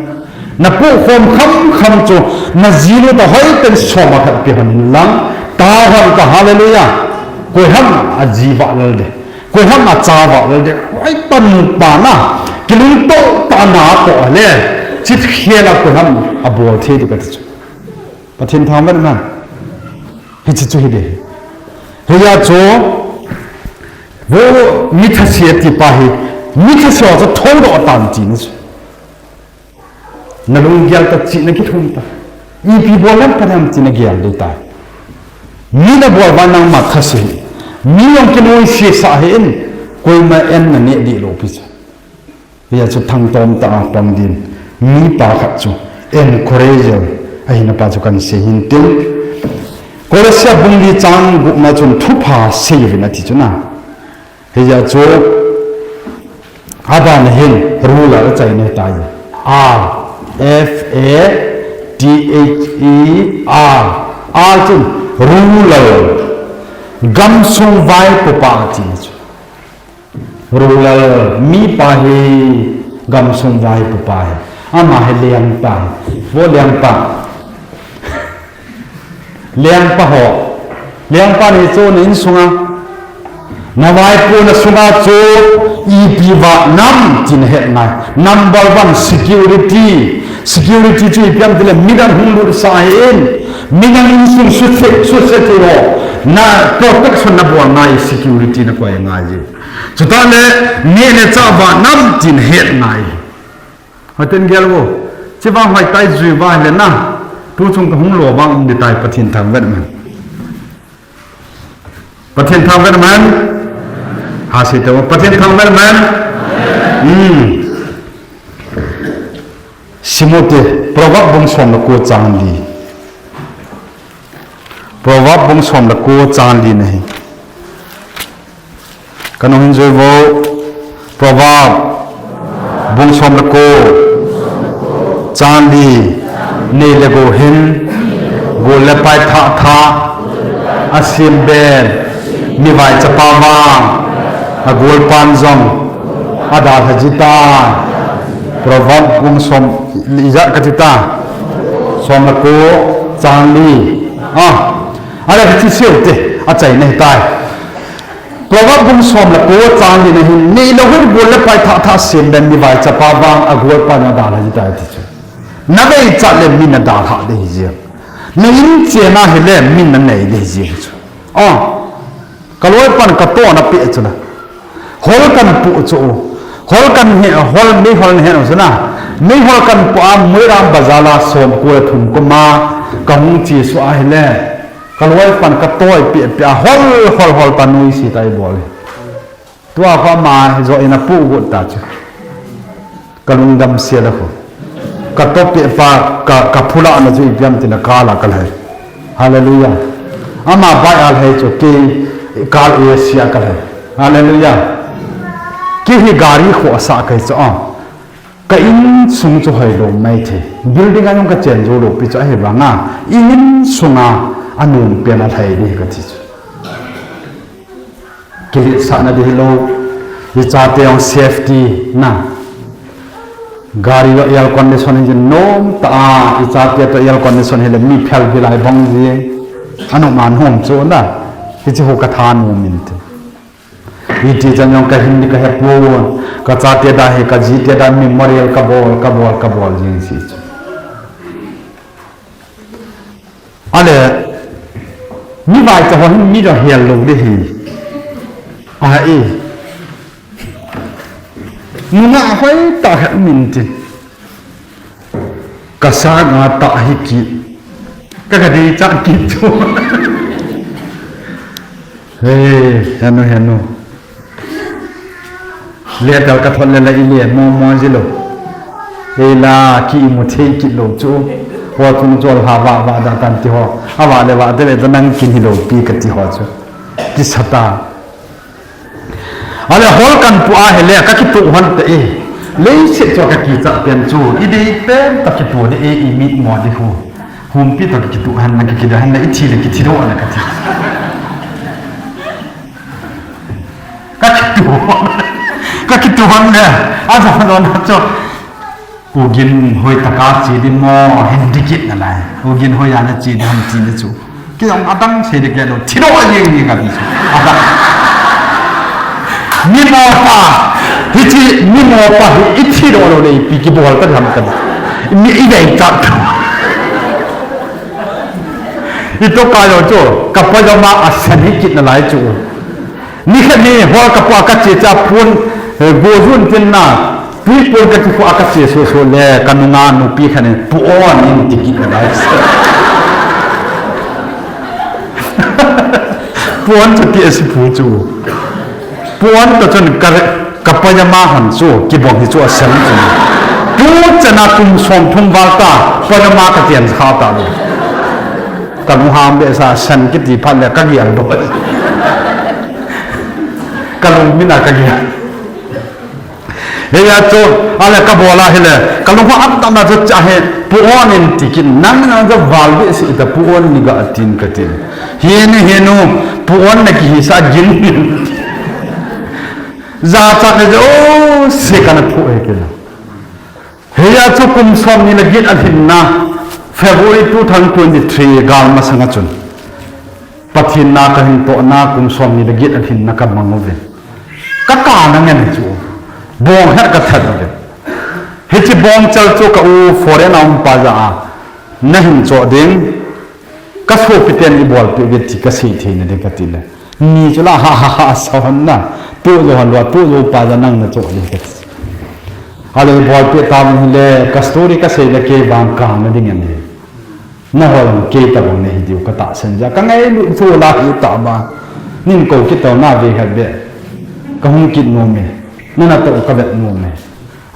Na pokhom kham kham chu, na ji nu ta hoiten soma khat pe hon in lang. Ta hon ta hallelujah. Koi ham aji vah lel de. Koi ham acha vah lel de. Hoiten pa na. Kilungto ta na to le. Chit khela koi ham abol thei di kati chu. Pathen thangvah in amen. Hiche chu hi de. Hiya chu, vo mi thase ti pa hi, mi thase ho chu thoudoh tan ti na chu. Na lunggel ta chi na kithum ta. Ipi bol lam pa nam ti na gel de ta. Mi na bol va nangma thase hi. Mi jong kinoise sa hi in, koima en na ne di lou pi chu. Hiya chu thangtom ta a pang din, mi pa khat chu encourager ahina pa chu kan sei hin tin. Kolosia bung li chang gup na chun thupha sei uvin ati chu na. Hiya chu aban hin ruler achaina tai. R, F A T H E R. R chun ruler. Gamsung vaipopa ati chu. Ruler mipa hi gamsung vaipopa hi. Ama hi lengpa hi. Vo lengpa. Lengpa ho. Lengpa ni chu na insunga. Na vaipo na sunga chu ipi vah nam ti na het ngai. Number one, security. Security chu ipi ham tile midang hung lut sa hi in. Midang insung suse, suse ti ho. Na protection na bol ngai security na koi ngai ji. Chutah le, neh le chah vah nam tin het ngai. Hoiten gel vo. Chivang hoitah jui va le na. Tu chung ka hung lo vang um di tai Pathen thangvah in amen. Pathen thangvah in amen. Ha sei te vo Pathen thangvah in amen. Hmm. Sim u te, Proverb bung som le ko chang li. Proverb bung som le ko chang li na hi. Ka nung hin jui vo, Proverb bung som le ko chang li, nei le gou hin, gol le pai thah thah, a sem ben, mi vaichapa vang, a golpan jong, a dalha ji tai. Proverb bung som, ijat kati ta. Som le ko, chang li. Ah, ale hiche seiu te, achaina ahitai. Proverb bung som le ko chang li na hin, nei le gou hin gol le pai thah thah sem ben mi vaichapa vang a golpan a dalha ji tai ti chu. Na veichat le min a dalha ding ahi jeng. Na in chena hile min a nei ding ahi jeng chu. Ah. Ka loipan ka tohna peh chu na. Hol kan pu chu. Hol kan he, hol meihol na he chu na. Meihol kan pu a Moirang bazar a som ko le thum kum a ka hung che suh ahile. Ka loipan ka toh peh peh a hol hol hol ta nuisat a ibol. Tua kho ama joh in apu got ta chu. Ka lungdam sia le kho. Ka toh peh pa ka, ka phula na chu ipi ham tile kal a ka lhai. Hallelujah. Ama bai a lhai chu kei kal a sia ka lhai. Hallelujah. Kei hi gari kho asa kai chu a. Ka insung chu hoi lou mai thei. Building a jong ka chen jou lou pi chu ahi vang a. I insung a anom pen a lhai di ka ti chu. Kiletsahna di hilou, i chate jong safety na. Gari toh air condition hi nom ta a, i chate toh air condition hile mi phel gilai bang ji. Anom a nom chu na. Hiche ho ka thanom in ti. Hiti chan jong ka hin di ka he pon. Ka chate da hi, ka jite da memorial ka bol, ka bol, ka bol jing si chu. Ale, mi vaicha ho hin mi jong hel lou di hi. A e. Nunga hoi ta khat min tin. Ka sanga ta hi ki. Ka ka dei cha ki chu. He, henu, henu. Letter ka thot le la i le mo mo ji lou. Ei la ki imu thei kit lou chu. Ho thum chol ha va va da tan ti ho. A va le va te le to nang kin hi lou pi ka ti ho chu. Ki sa ta. Ale hol kan pu a hele ka kituh hon te e. Leiset chu ka kicha pen chu. I dei pen ta kituh de e i mit mo de hu. Humpi ta kituh han na kituh han na i thi le kithi do na ka thi. Ka kituh. Ka kituh hon le. A sa no na chu. U Ginhoi taka che di mo, hin di kit nalai. U Ginhoi a na che di ham ti na chu. Kei jong adang sei di kei lou. Thi do a jeng ni ka ti chu. Adang. Mi mo pa. Hichi mi mo pa hi i thi do lou le pi kibol ta ham ka. Mi i dei ta. I to ka lou chu. Ka pajama a sen hi kit nalai chu. Ni khat ni hol ka pa ka che cha pon, eh, go jun tin na. Tui pon ka ti khu a ka che so so le, ka nunga nupi khat in, "Pu on in," ti kit ka dai. Pu on chu ti a si pu chu. Pu on ta chun ka, ka pajama han chu, kibong hi chu a sem chu. Tu chana kum som thum val ta, pajama ka tian kha ta le. Ka lung ham be sa san kiti phat le ka gial do. Ka lung mina ka gial. Heya chu, ale ka bola hile, ka lung ho am tam na chu cha he, pu on in ti kin, nang nang chu val be si ta pu on ni ga tin ka tin. He ni he nu, pu on na ki hi sa gin. Za cha ne jo, se ka na phu he ke na. Heya chu kum som ni le get a lhin na, February two thousand twenty-three gal masanga chun. Pathen na ka hin toh na kum som ni le get a lhin na ka mang uve. Ka ka na ngen chu. Bong her ka that uve. Hichi bong chal chu ka u foreign a um pa ja a. Na hin cho ding. Ka sopi ten i bol pe ve ti ka sei thei na ding ka ti le. Ni chu la ha ha ha sa han na. Tu jo han lo, tu jo pa ja nang na cho ding ka ti. Ale i bol pe ta mun le ka story ka sei le ke bang ka na ding en. Na hol kei ta bang ne hi diu ka ta sen ja. Ka ngai lu chu la hi ta ba. Nin ko ki to na ve ha be. Ka hung kit no me. Na na to ka vet no me.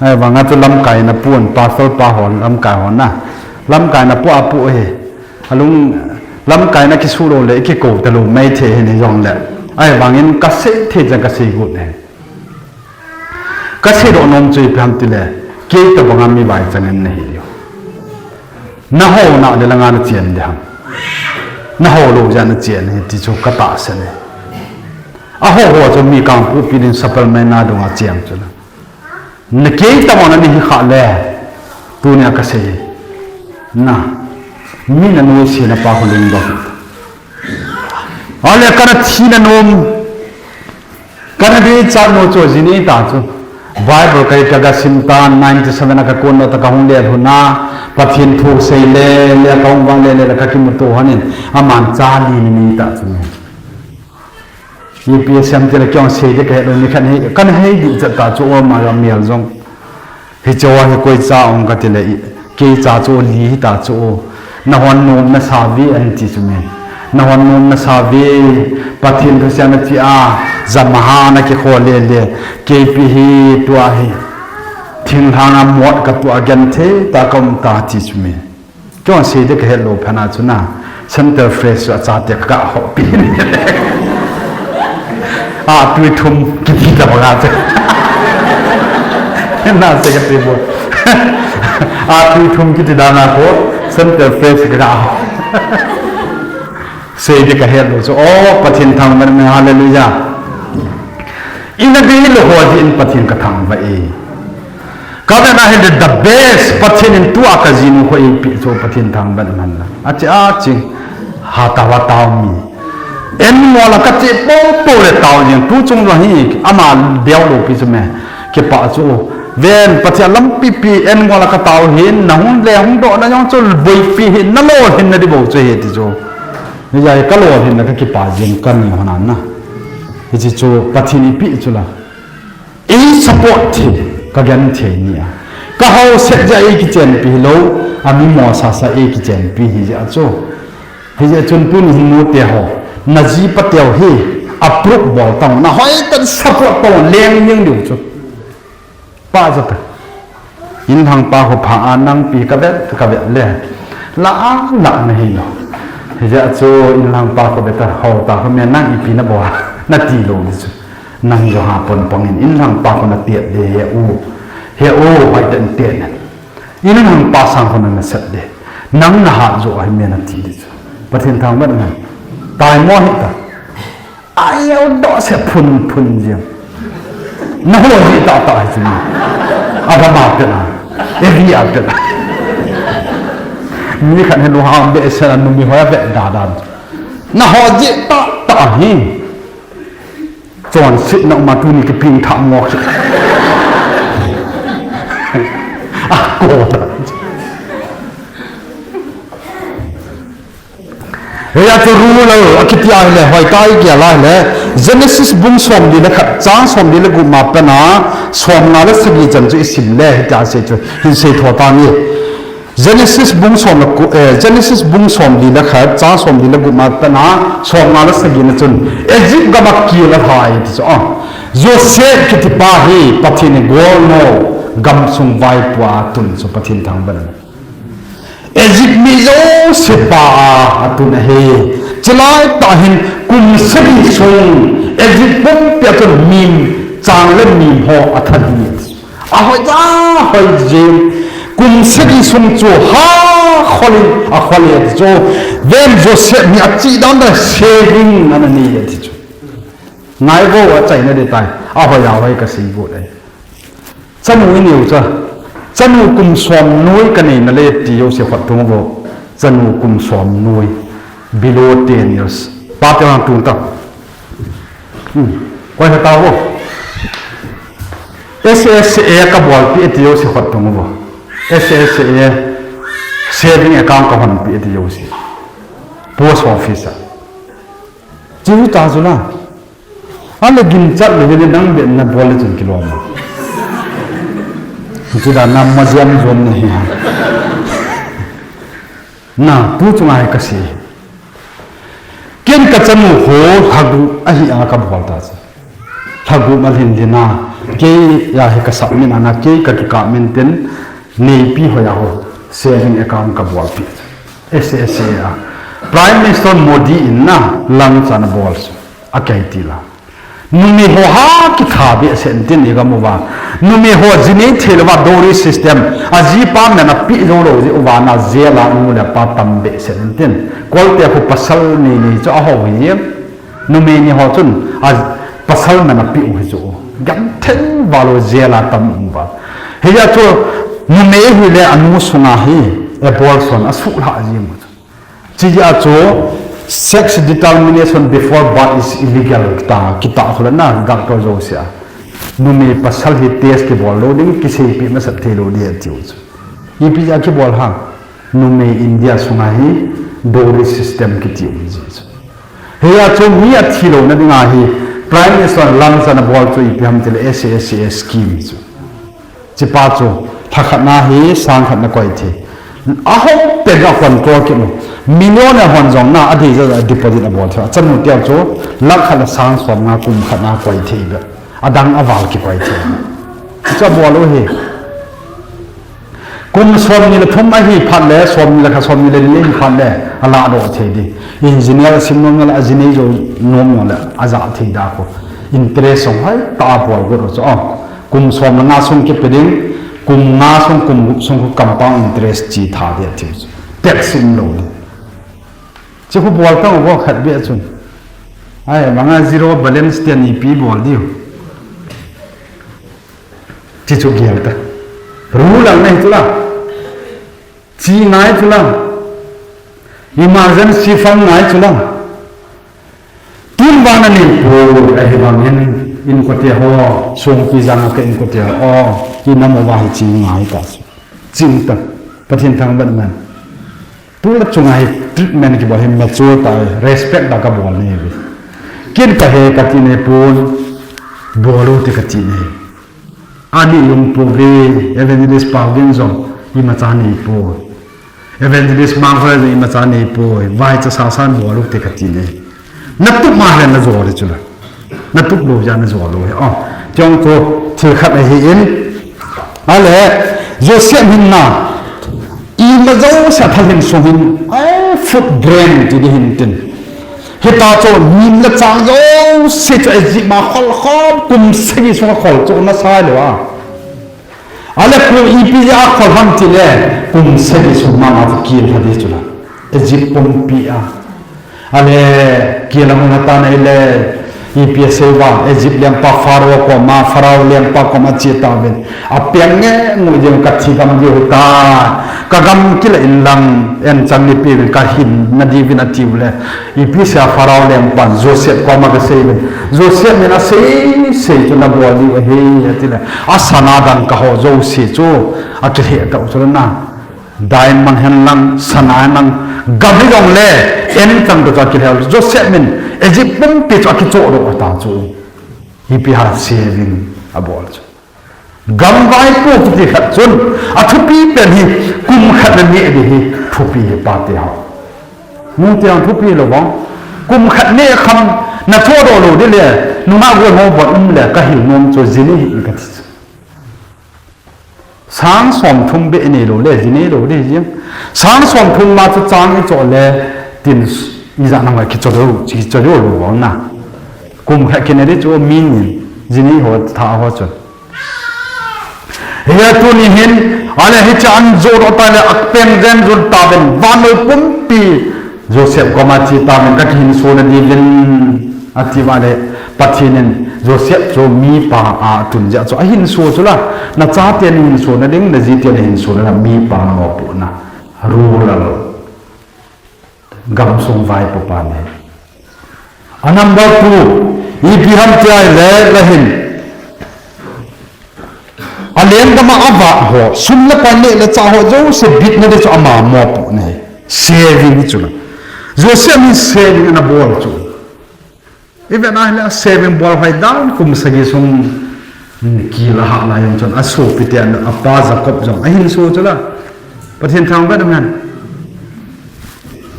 Ai, vang a chu lamkai na pun, pastor pa hon, lamkai hon na. Lamkai na pu a pu he. Alung lamkai na kisu lo le, kiko ta lo mai the he ni jong le. Ai, vang in ka sei the jan ka sei gut he. Ka sei do nom chu ipi ham ti le. Kei ta bang a mi vai chang em na hi diu. Na ho na le la nga na chien de ham. Na ho lo jan na chien he ti chu ka ta se ne. A ho ho chu mi kang pu pi din sapal mai na dung a chiang chu na. Na kei ta mo na ni hi kha le. Tu ni a ka sei. Na. Mi na nuisat na pa ho ling do. Ale ka na thi na nom. Ka na dei cha no cho ji ni ta chu. Bible kai ka ga sim ta ninety seven a ka kon ta ka hung le hu na. Pathen thu sei le, le ka hung vang le, le ka kimu to hanin. Aman cha li ni ta chu. U P S M ti la kiong sei de ka he lo ni khan he, kan hei di cha ta chu o ma la mial jong. Hi cho hi koi cha ong ka ti le i, kei cha chu li hi ta chu o. Na hon nom na sa vi an ti chu me. Na hon nom na sa vi, Pathen thu sia na ti a, jamaha na ki kho le le, kei pi hi tua hi. Thinglhang a mot ka tua gen the ta ka um ta ti chu me. Kei sei de ka het lo phana chu na, Center Fresh chu a chate ka ho pi. A tui thum kiti ta banga che. Na se ka ti bo. A tui thum kiti da na ko, Center Fresh ka ho. Sei de ka het lo chu, oh, Pathen thangvah in, hallelujah. Ina de lo ho di in Pathen ka thangvah e. Ka ve na hin the best, Pathen in tua ka jinu kho ipi chu Pathen thangvah man la. A chi a chi, ha ta wa ta mi. En ngol a kache popo le tao jeng tu chung jong hi ama beu lou pi chu me. Kipah chu. Ven Pathen lampi pi en ngol a katao hin na hung le hung doh na jong chu boipi hin na lolhin na di bou chu hi ti chu. Hijeh a kalolhin na kakipah jeng kani hon a na. Hiche chu Pathen ipi chu la. Ei support thei, kagenthei ni a. Kahausa jeh a eikichenpi hilou, ami mosasa eikichenpi hijeh a chu. Hijeh chun tuni hin nute ho, najipa teu hi, approve bol tang, na hoitah support tang, leng jeng diu chu. Pa jata. Inlhangpa ho pha a nangpi kavet, kavet le. La a, la na hilou. Hijeh a chu inlhangpa ho beta ho ta ho me nang ipi na bol, nati lou ni chu. Nang jong ha pon pong in, inlhangpa ho na tet de he u. He u, hoitah in tet in. Inlhangpa sang ho na nasat de. Nang na hat jo ahi me nati di chu. Pathen thangvah in. Taimo hita. Ai, au doh se phun phun jeng. Na ho ji tahtah hi chu. Adam a pet a. Evi a pet a. Mi khat hin lunghang behseh a numei ho a vet da dan. Na ho ji tahtah hi. Chonsetna um a tuni kipeng thah ngok. A ko. Hijeh a chu ruler akiti ahile, hoitah a igel ahile, Genesis bung somli le khat, chang somli le gup ma pen a, somnga le sagi chan chu isim le, hitia asei chu, hin sei tho tange. Genesis bung som le ku-, eh, Genesis bung somli le khat, chang somli le gup ma pen a, somnga le sagi na chun, Egypt gam a kel alhai ti chu, ah. Joseph kitipa hi, Pathen in golnoi, gamsung vaipo a tun chu Pathen thangvah in. Egypt mi jouse pa a, atun ahi. Chulai tah hin kum sagi sung Egypt pumpi a chun mim chang le mim ho athat hi. Ahoi ja, hoi jing. Kum sagi sung chu ha khol in, akhol e ti chu. Ven Joseph hi achi dan da saving ana nei e ti chu. Ngai vo achaina di tai. Ahoi ahoi kasei vo dai. Chanu inei u chu. Chanu kum som noi kanei nale ti jouse khut tung vo. Chanu kum som noi. Below ten years. Pa te lang tung ta. Hmm. Koi ha ta vo. S S A kabolpi ti jouse khut tung vo. S S A saving account kahonpi ti jouse. Post office a. Chi ta chu la. Ale ginchat le le nang be na bol le chun kilom. Chu da na ma jam jom ne hi. Na, tu chunga hi kasei. Ken kachanu ho lhagu ahi a kabol ta chu. Lhagu ma lhin lhin a. Kei a hi kasap min ana kei kakikap min tin neipi ho a ho. Saving account kabolpi. S S A a. Prime Minister Modi in na lunch ana bol chu. Akei ti la. Numei ho ha kitha behseh in tin igam uva. Numei ho ji nei thei louva dowry system. Ajipa min a pe jou lou jeh uva na jail a nu le pa tam behseh in tin. Kolte khu pasal nei nei chu aho hi. Numei ni ho chun a pasal min a pe u hi chu. Gam theng val u jail a tam uva. Hijeh a chu numei hi le anu sunga hi abortion asuh lha jing u chu. Chijeh a chu sex determination before birth is illegal ta, kitah khu le na doctor jouse a. Numei pasal hi test kibol lou ding, kiseipeh masat thei lou ding ati u chu. Ipi jeh a kibol ham? Numei India sunga hi dowry system kiti u jeh chu. Hijeh a chu mi athi louna dinga hi Prime Minister lunch ana bol chu ipi ham tile S A S A scheme chu. Chipa chu, lha khat na hi sang khat na koi thei. Ahom pen a control kit u. Million a hon jong na, adei ja deposit abol thei. Achanu teu chu, lakh khat le sang som nga kum khat na koi thei be. Adang aval kikoi thei. Chu abol u hi. Kum som ni le thum ahi phat le, som ni le khat, som ni le ni ahi phat le, ala doh thei di. Engineer sim nom le, aji nei jo nom le, aja thei da ko. Interest song hai ta bol go chu. Kum som le nga sung kipe ding, kum nga sung, kum gup sung khu compound interest chi tha ding ati chu. Tax um lou ding. Chi khu bol tang vo khat beh chun. Ai, manga zero balance te ni pi bol diu. Chi chu gel ta. Ru lang nei chu la. Chi ngai chu la. Emergency fund ngai chu la. Tun vang na nei poi, ahivangin inkote ho, Songpi jang a ka inkote ho, o, inam uva hi ching ngai ta chu. Ching ta, Pathen thangvah in. Tula chunga hi treatment kibol hi mature ta, respect ta kabol nei ve. Ken ka he kati nei pon, bol u te kati nei. Ani lung pove, Evangelist Paugin jong imacha nei poi. Evangelist Mangkhola jong imacha nei poi. Vaicha sasan bol u te kati nei. Natup ma le najol le chula. Natup lou jeh a najol lou hi. O, tiong ko thil khat ahi in. Ale, Joseph hin na. Ima jouse a thalhin sung hin. Ai, food grain ti di hin tin. Hita chu nim le chang jouse chu Egypt ma khol khom kum sagi sunga khol chu na sai lou a. Ale kum ipi a khol ham ti le kum sagi sung ma ma chu kil ha di chu la. Egypt pumpi a. Ale kil a mun hata na ile ipi a sei va Egypt lengpa Pharaoh koma, Pharaoh lengpa koma che ta ven. A peng nge ngu jeng ka thi gam di ta. Ka gam kila in lang en chang ni pi ka hin na di vin a ti le. Ipi sia Pharaoh lengpan Joseph koma ka sei le. Joseph min a sei, sei chu na bol diu ahi, ati le. A sana dang ka ho jouse chu, a kile ta u chu na. Diamond hen lang, sana hen lang, gam hi jong le, en tang ta chu a kile. Joseph min, Egypt pumpi chu a kicho ro ta chu. Ipi ha saving a bol chu. Gam vaipo kiti khat chun, a thupi pen hi, kum khat na neh di hi, thupi hi pate ho. Nung tiang thupi lou vang, kum khat neh kham, na cho do lou di le, nunga gon ho bon um le, ka hil nom chu ji ni hi ka ti chu. Sang som thum be nei lou le, ji nei lou di jing. Sang som thum ma chu chang i cho le, tin i ja na ngai kicho lou, kicho lou lou vang na. Kum khat kine di chu mi nin, ji nei ho tha ho chu. Hia tuni hin, ale hiche an jo ro ta le, a peng jen jun ta ven, vannoi pumpi, Joseph koma che ta ven, ka kihinso na di ven, ati va le, Pathen in, Joseph chu mipa a tun jeh chu, a hinso chu la, na chate na hinso na ding, na jite na hinso na, mipa na mo pu na, ruler. Gamsung vaipo pa ni. A number two, ipi ham ti ahile la hin. A lengdam a avat ho, sum le pai neh le chah ho jouse bitna di chu ama mopohna ahi. Saving hi chu la. Joseph in saving ana bol chu. I vet na ahile saving bol hoi dan kum sagi sung, mm, kil a hah lai jong chun, a sopi te a pa Jacob jong, a hinso chu la. Pathen thangvah in um hen.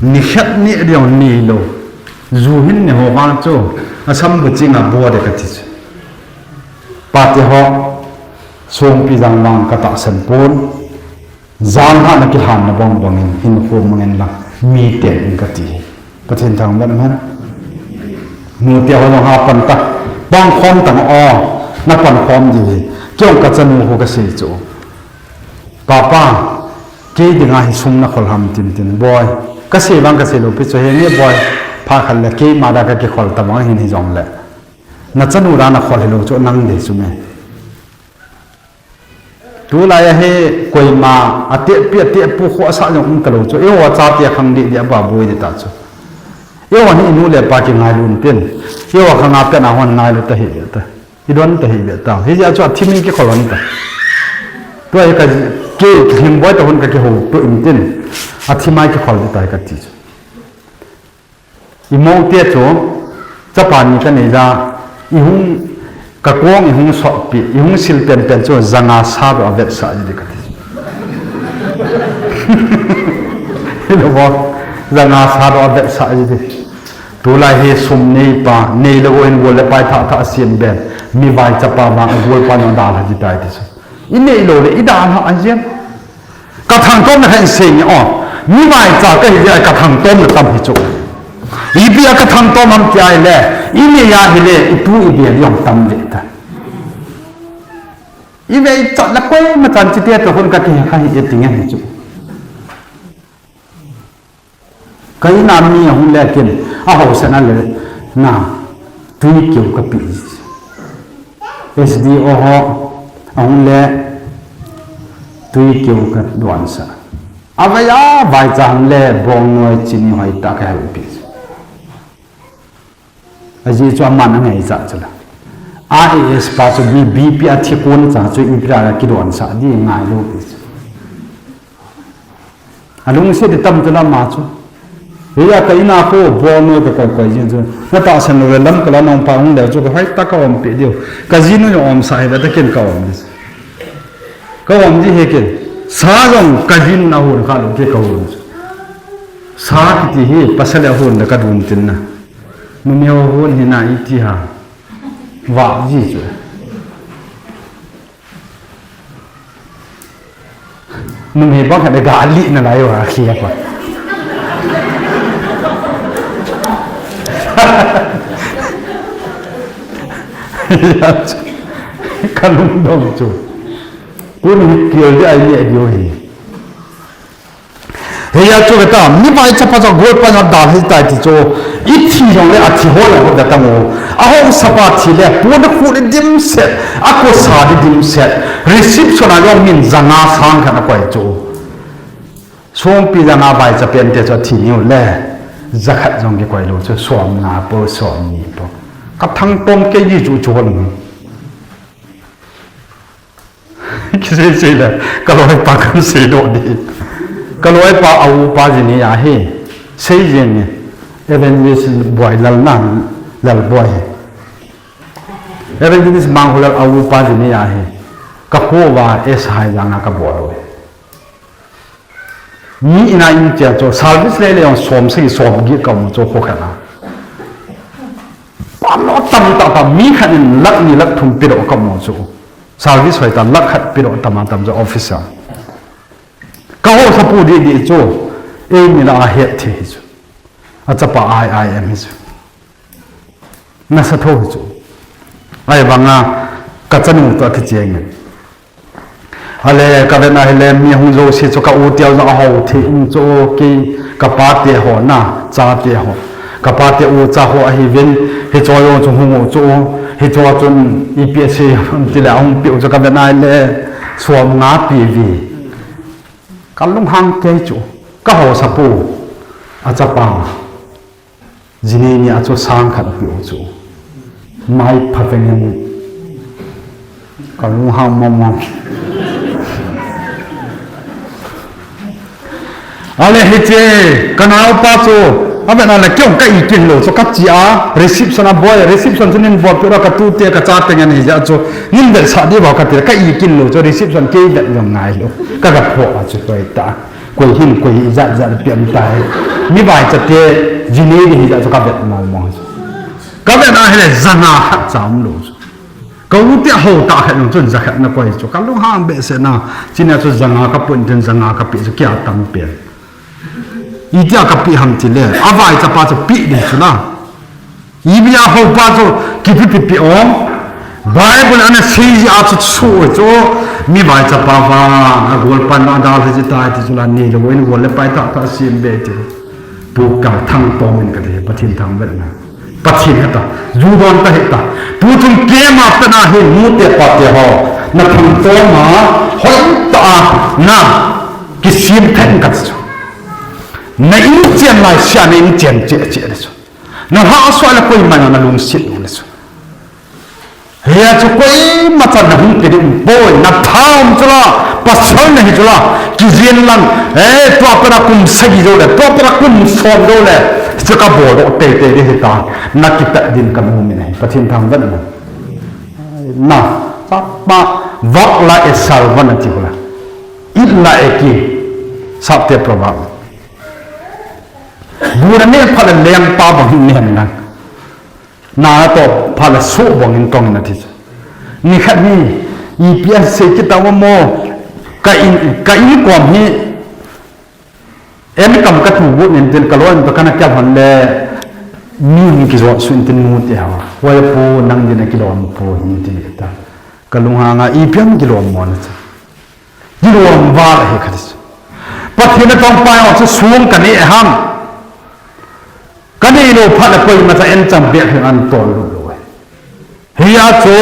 Ni khat ni a ding nei lou. Ju hin nei ho vang chu, a sam bu ching a bo de ka ti chu. Pate ho, Songpi jang vang ka tahsan pon. Jan hah na kilhan na bang bangin, hin khom mangin la, mi ten in ka ti hi. Pathen thangvah in um hen. Nu te ho jong ha pan ta, pan khom ta o, na pan khom di hi. Kei jong ka chanu ho ka sei chu. Papa, kei dinga hi sum na khol ham tin tin, boi. Ka sei vang ka sei lou pi chu he nge boi. Pha khat le keima da ka kikhol ta vang hin hi jong le. Na chanu da na khol hi lou chu nang de chu me. Tulai a hi koima, a tehpi, a tehpu khohsah jong um talou chu. Eiho a chate a khang deh deh a baboi deh ta chu. Eiho hi i nu le pa kingailu in tin. Eiho a khang a pen a hon ngailu ta hi ve ta. I don ta hi ve ta. Hijeh a chu a thim in kikhol hon ta. Tua hi ka ke, kihim boi ta hon ka kihou tu in tin. A thim a kikhol deh ta hi ka ti chu. I mou te chu, chapa ni ka nei ja, i hung, ka kong i hung sotpi, i hung sil penpen chu, janga sa doh a vetsah ji di ka ti. Hilou vo, janga sa doh a vetsah ji di. Tulai hi sum nei pa, nei lou in gol le pai thah thah a siam ben, mi vaichapa vang a gol pa jong dalha ji tai ti chu. I nei lou le, i dalha a jeng. Ka thangtomna kha in sei nge o. Mi vaicha ka hi jeh a ka thangtomna tam hi chu. Ipi a ka thangtom ham ti ahile, i nei a hile, i pu i bel jong tam ve ta. I vaicha la koima chan chite toh khun ka kihe kha hi e ti nge hi chu. Ka in a mi ahung le kin, a haosan a le, na, tui keu ka pe. S D O ho, ahung le, tui keu ka don sa. A vai a, vaicha hung le, bong noi chini hoi ta ka hel pe. Ajeh chu aman angaichat chu la. A AS pa chu B, BP a thi kon cha chu ipi a kidon sah di ngai lou pi chu. Alungset di tam chu la ama chu. Hia ka in a kho bol noi ka koi koi jin chu. Na tahsan lou le lam ka la nong pa hung le chu ka hoi ta ka um pi diu. Ka jinu jong um sah hi le ta kin ka um. Ka um ji hi kin. Sa jong ka jin na hun kha lou ke ka hun chu. Sa kiti hi pasal a hun le ka dun tin na. Numei ho hun hi na iti ha. Vah ji chu. Numei bang khat le ga li na lai va khia pa. Ka lungdong chu. Kun hi kial di ai ni a diu hi. Hia chu ka ta, mi vaichapa chu gol pa na dal hi tai ti chu, i thi jong le a thi ho le ho da ta mo. A ho sapa thi le, pu na khu le dim set, a ko sa di dim set. Reception a jong min za nga sang khat a koi chu. Songpi za nga vaichapen te chu thi niu le, za khat jong ki koi lou chu, som nga po, som ni po. Ka thang tom ke ji chu chu hon. Kisei sei le, ka loipa kan sei doh di. Ka loipa a upa ji ni ahi. Sei jeng ni. Evangelist Boy Lal na, Lal Boy. Evangelist Manghulal a upa ji ni ahi. Ka kho va S hai jang a ka bol u. Mi ina in chia chu service le le jong som sei som gi ka mu chu kho khat na. Pa no tam ta pa mi khat in lakh ni lakh thum pi doh ka mu chu. Service hoi ta lakh khat pi doh tam a tam chu officer. Ka ho sa pu di di chu. Ei mi la a het thi hi chu. A chapa I I M hi chu. Nasa tho hi chu. Ahivanga ka chanu toh a kicheng in. Ale ka vet na hile mi hung jouse chu ka u tia jong a ho thi in chu ki ka pa te ho na, cha te ho. Ka pa te u cha ho ahi vin, hi cho jong chu hung u chu, hi cho chun ipi ase ham ti le a hung pi u chu ka vet na hile som nga pi vi. Ka lunghang kei chu, ka ho sa pu, a chapa. Jini ni a chu sang khat a pi u chu. Mai pha veng in ka lunghang mong mong. Ale hi che, ka nau pa chu, a vet na le kiong ka i kin lou chu ka chi a, reception a boy, reception chu nin bol pi ra ka tu te ka cha te ngen hi ja chu, nin vel sa di ba ka ti ka i kin lou chu, reception kei vet jong ngai lou, ka ka pho a chu toi ta. Koi hin koi hi jat jat piam ta hi. Mi vaicha te, ji nei di hi jat chu ka vet mong mong. Ka vet na hile za nga khat cha um lou chu. Ka u te ho ta khat nung chun za khat na koi chu. Ka lunghang behseh na. China chu za nga ka pun tin za nga ka pi chu kia tam pen. Itia ka pi ham ti le. A vaicha pa chu pi di chu na. Ibia ho pa chu kipi pi pi ong. Bible ana sei ji a chu chu chu mi vaicha pa va a gol pan a dal ji tai ti chu la ni lo in gol le pai ta ta sim be ti. Pu ka thang to min ka ti Pathen thang vet na. Pathen heta. Ju don ta heta. Pu chun kema ta na hi mu te pa te ho. Na thang to ma hoi ta a na kisim theng ka chu. Na in chen lai sia na in chen che che le chu. Na ha sua le koima na lungset u le chu. Hia chu koima chan na hung kedi um poi, na tha um chu la, pasal na hi chu la, kijin lang, eh, tua pera kum sagi jo le, tua pera kum som jo le, chu ka bol doh tei tei di hi ta, na kitat din ka mu mi na hi, Pathen thang vet na. Na, sapa, vak la e sal va na ti la. It la e ki, sap te proverb. Bu na ne pha le leng pa bang hin ne han lang. Na to pha le su bang in tong na ti chu. Ni khat ni, ipi ase kita wa mo, ka in, ka in kom hi, em kam ka tu bu nin tin ka lo in to ka na kya han le, mi hung ki zo su in tin mu te ha. Wa pu nang din a ki lo mo pu hin ti ta. Ka lunghang a ipi am ki lo mo na chu. Kilom val ahi khat chu. Pathen a tong pai ho chu sung ka nei ham. Ka nei lo phat a koima cha en chang bek hin an tol lo lo. Hia chu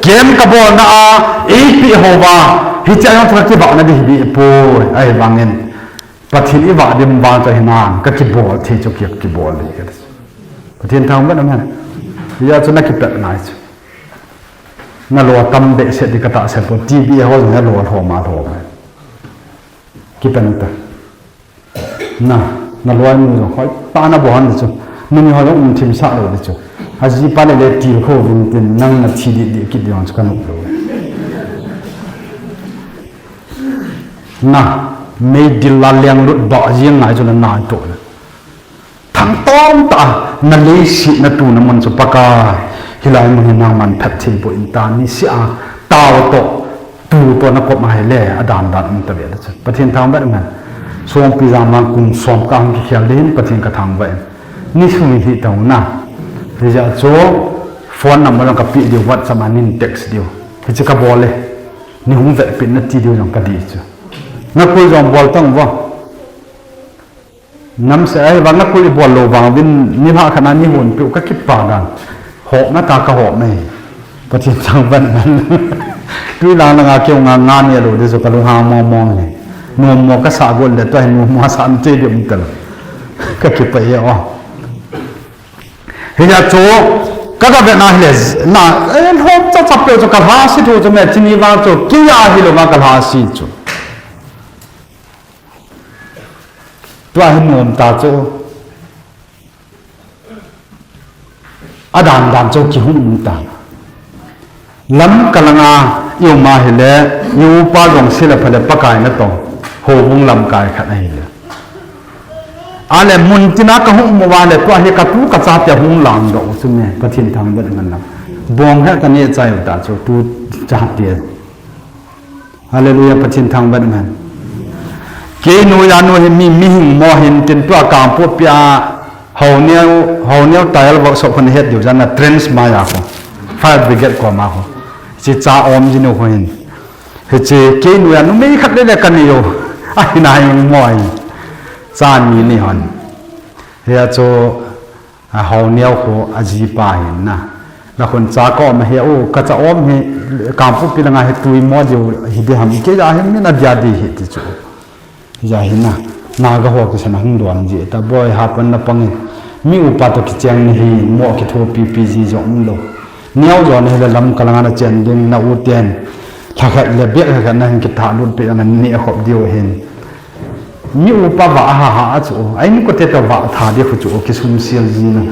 kem ka bol na a, eipi ho va, hiche a jong chu ka kivah na di hi bi poi, ahivangin. Pathen i vah dim vang chu hinan, ka kibol thei chu ki, kibol di ka. Pathen thang vet na men. Hijeh chun nakipet ngai chu. Nalo tam behseh di katahsan poi, T B A ho jong nalo lhom a lhom. Kipen ta. Na, naloinu jong hoitah a nabol hon di chu. Nuni ho jong um thim sah lou di chu. Ajipa le le tilkhou vin tin nang nathi dih dih kit di jong chu kanop lou. Na, meidil a lenglut bah jeng ngai chu na nai toh na. Thangtom tah a, naleiset na tuna mun chu Pakai. Hilai mun hi nangman phatthei boh in ta, niseh a, tao toh, tu toh nakop ahile, adan dan um tave ta chu. Pathen thangvah in. Songpi jang mang kum som kahung kikhel ding hin, Pathen kathangvah in. Ni sum hi tao na. Hijeh chun, phone number lang kapeh diu, WhatsApp a nin text diu. Hiche kabol le. Ni hung vetpeh in nati diu jong kadei chu. Nakul jong bol tang vo. Namse, ahivang nakul ibol lou vang uvin, nilhah khat a neihon peh u kakipah dan. Hop na ta kahop mai. Pathen thangvah in. Tui lang langa keu nga nga ne lou di chu kalunghang mong mong e. Nommo kasah got le tua hi nommo asah nte di um talou. Kakipah e o. Hijeh chun, ka, kavet na hile, na, eh, lhom cha cha peh chu kalhasi thu chu me, chuni vang chu, kei a hilou vang kalhasi chu. Tua hi nom ta chu. Adan dan chu kihung um ta. Lamka langa i um ahile, i upa jong sile phale Pakai natong. Houbung lamkai khat ahile. Ale mun tina kahung um uva le, tua hi katu kachate hung langdoh u chu me, Pathen thangvah in lang. Bong he kaneh chai u ta chu, tu chate. Hallelujah, Pathen thangvah in. Kei noiya nu hi mi, mihing mo hin tin tua Kangpokpi a Haoneo, Haoneo Tyre Workshop khun het diu jana trench maiya khu. Fire brigade koma khu. Hiche cha om jinu khu hin. Hiche kei noiya numei khat le le kanei u. Ahin ahin mo ahi. Cha ni ni hon. Hia chu A Haoneo khu ajipa hin na. Lakhun cha ka um ahi u, kacha um hi, Kangpokpi langa hi tui mo diu hi di ham, kei a hi min adia di hi ti chu. Hia hi na. Naga ho kisan a hung don ji ta boi ha pan na pang in. Mi upa toh kicheng ni hi mo kithopi pi ji jong um lou. Neo jo na hi le Lamka langa na chen ding na u ten. Lhakhat le bek lhakhat na hin kitha lut pe na ni khop diu hin. Mi upa vah ha ha a chu. Ai mi kote toh vah tha di khu chu kisum sial ji na.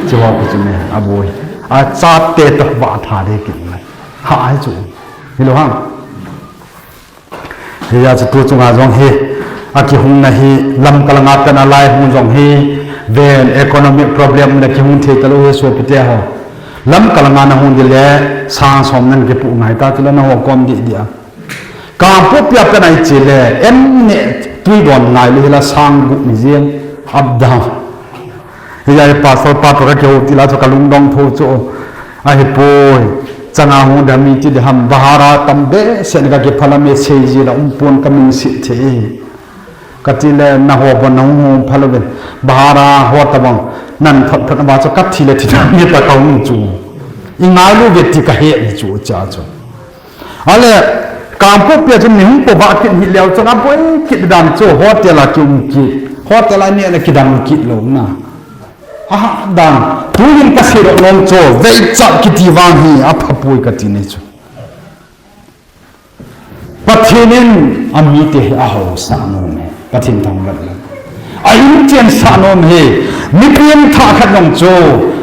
Chu ho khu chu me a boi. A chate toh vah tha di ki na. Ha ai chu. Hilou ham. Hia chu tu chunga jong hi. A kihung na hi Lamka langa tan a lai hung jong hi. Ven economic problem na kihung thei talou hi sopite ho. Lamka langa na hung di le sang som nan kipu ngai ta chu le na ho kom di di a. Kangpokpi a pen a i che le, en ne tui don ngai le hila sang gup ni jeng, up down. Hia hi pastor pa toh ka kihou ti la chu ka lungdong tho chu, ahi poi, changa hung da mi ti de ham, bahara tam behseh in ka kiphal a me sei ji la um pon ka min sit thei. Ka ti le na ho bon na hung hung phal uvin, bahara ho tabang, nan thot thot ba chu ka thi le thi ta mi ta ka hung chu. I ngai lu ve ti ka he ni chu cha chu. Ale, Kangpokpi a chun mi hung po vah kit hi leu chun a boi kit dan chu hotel a ki um kit. Hotel a ni le kidang kit lou na. Aha, dan. Tuin ka sei doh nom chu, vei cha kiti vang hi, a pha poi ka ti ni chu. Pathen in a mite hi a haosah nom e. Pathen thangvah in. A inchen sah nom hi, mipi in thah khat jong chu,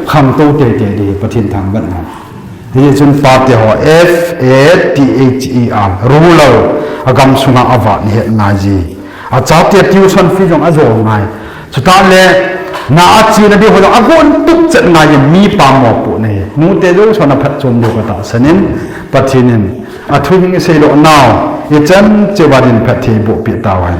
khangtou teitei di, Pathen thangvah in. Hijeh chun pate ho, F A T H E R, ruler, a gam sunga a vah ni het ngai ji. A chate tuition fee jong a jol ngai. Chutah le, na a chena di ho jong a gon tup chet ngai ji, mipa mopohna hi. Nute jouse na phatchom diu ka tahsan in, Pathen in, a thu hing i sei doh nau, i chan cheh uva din phatthei boh peh tau hen.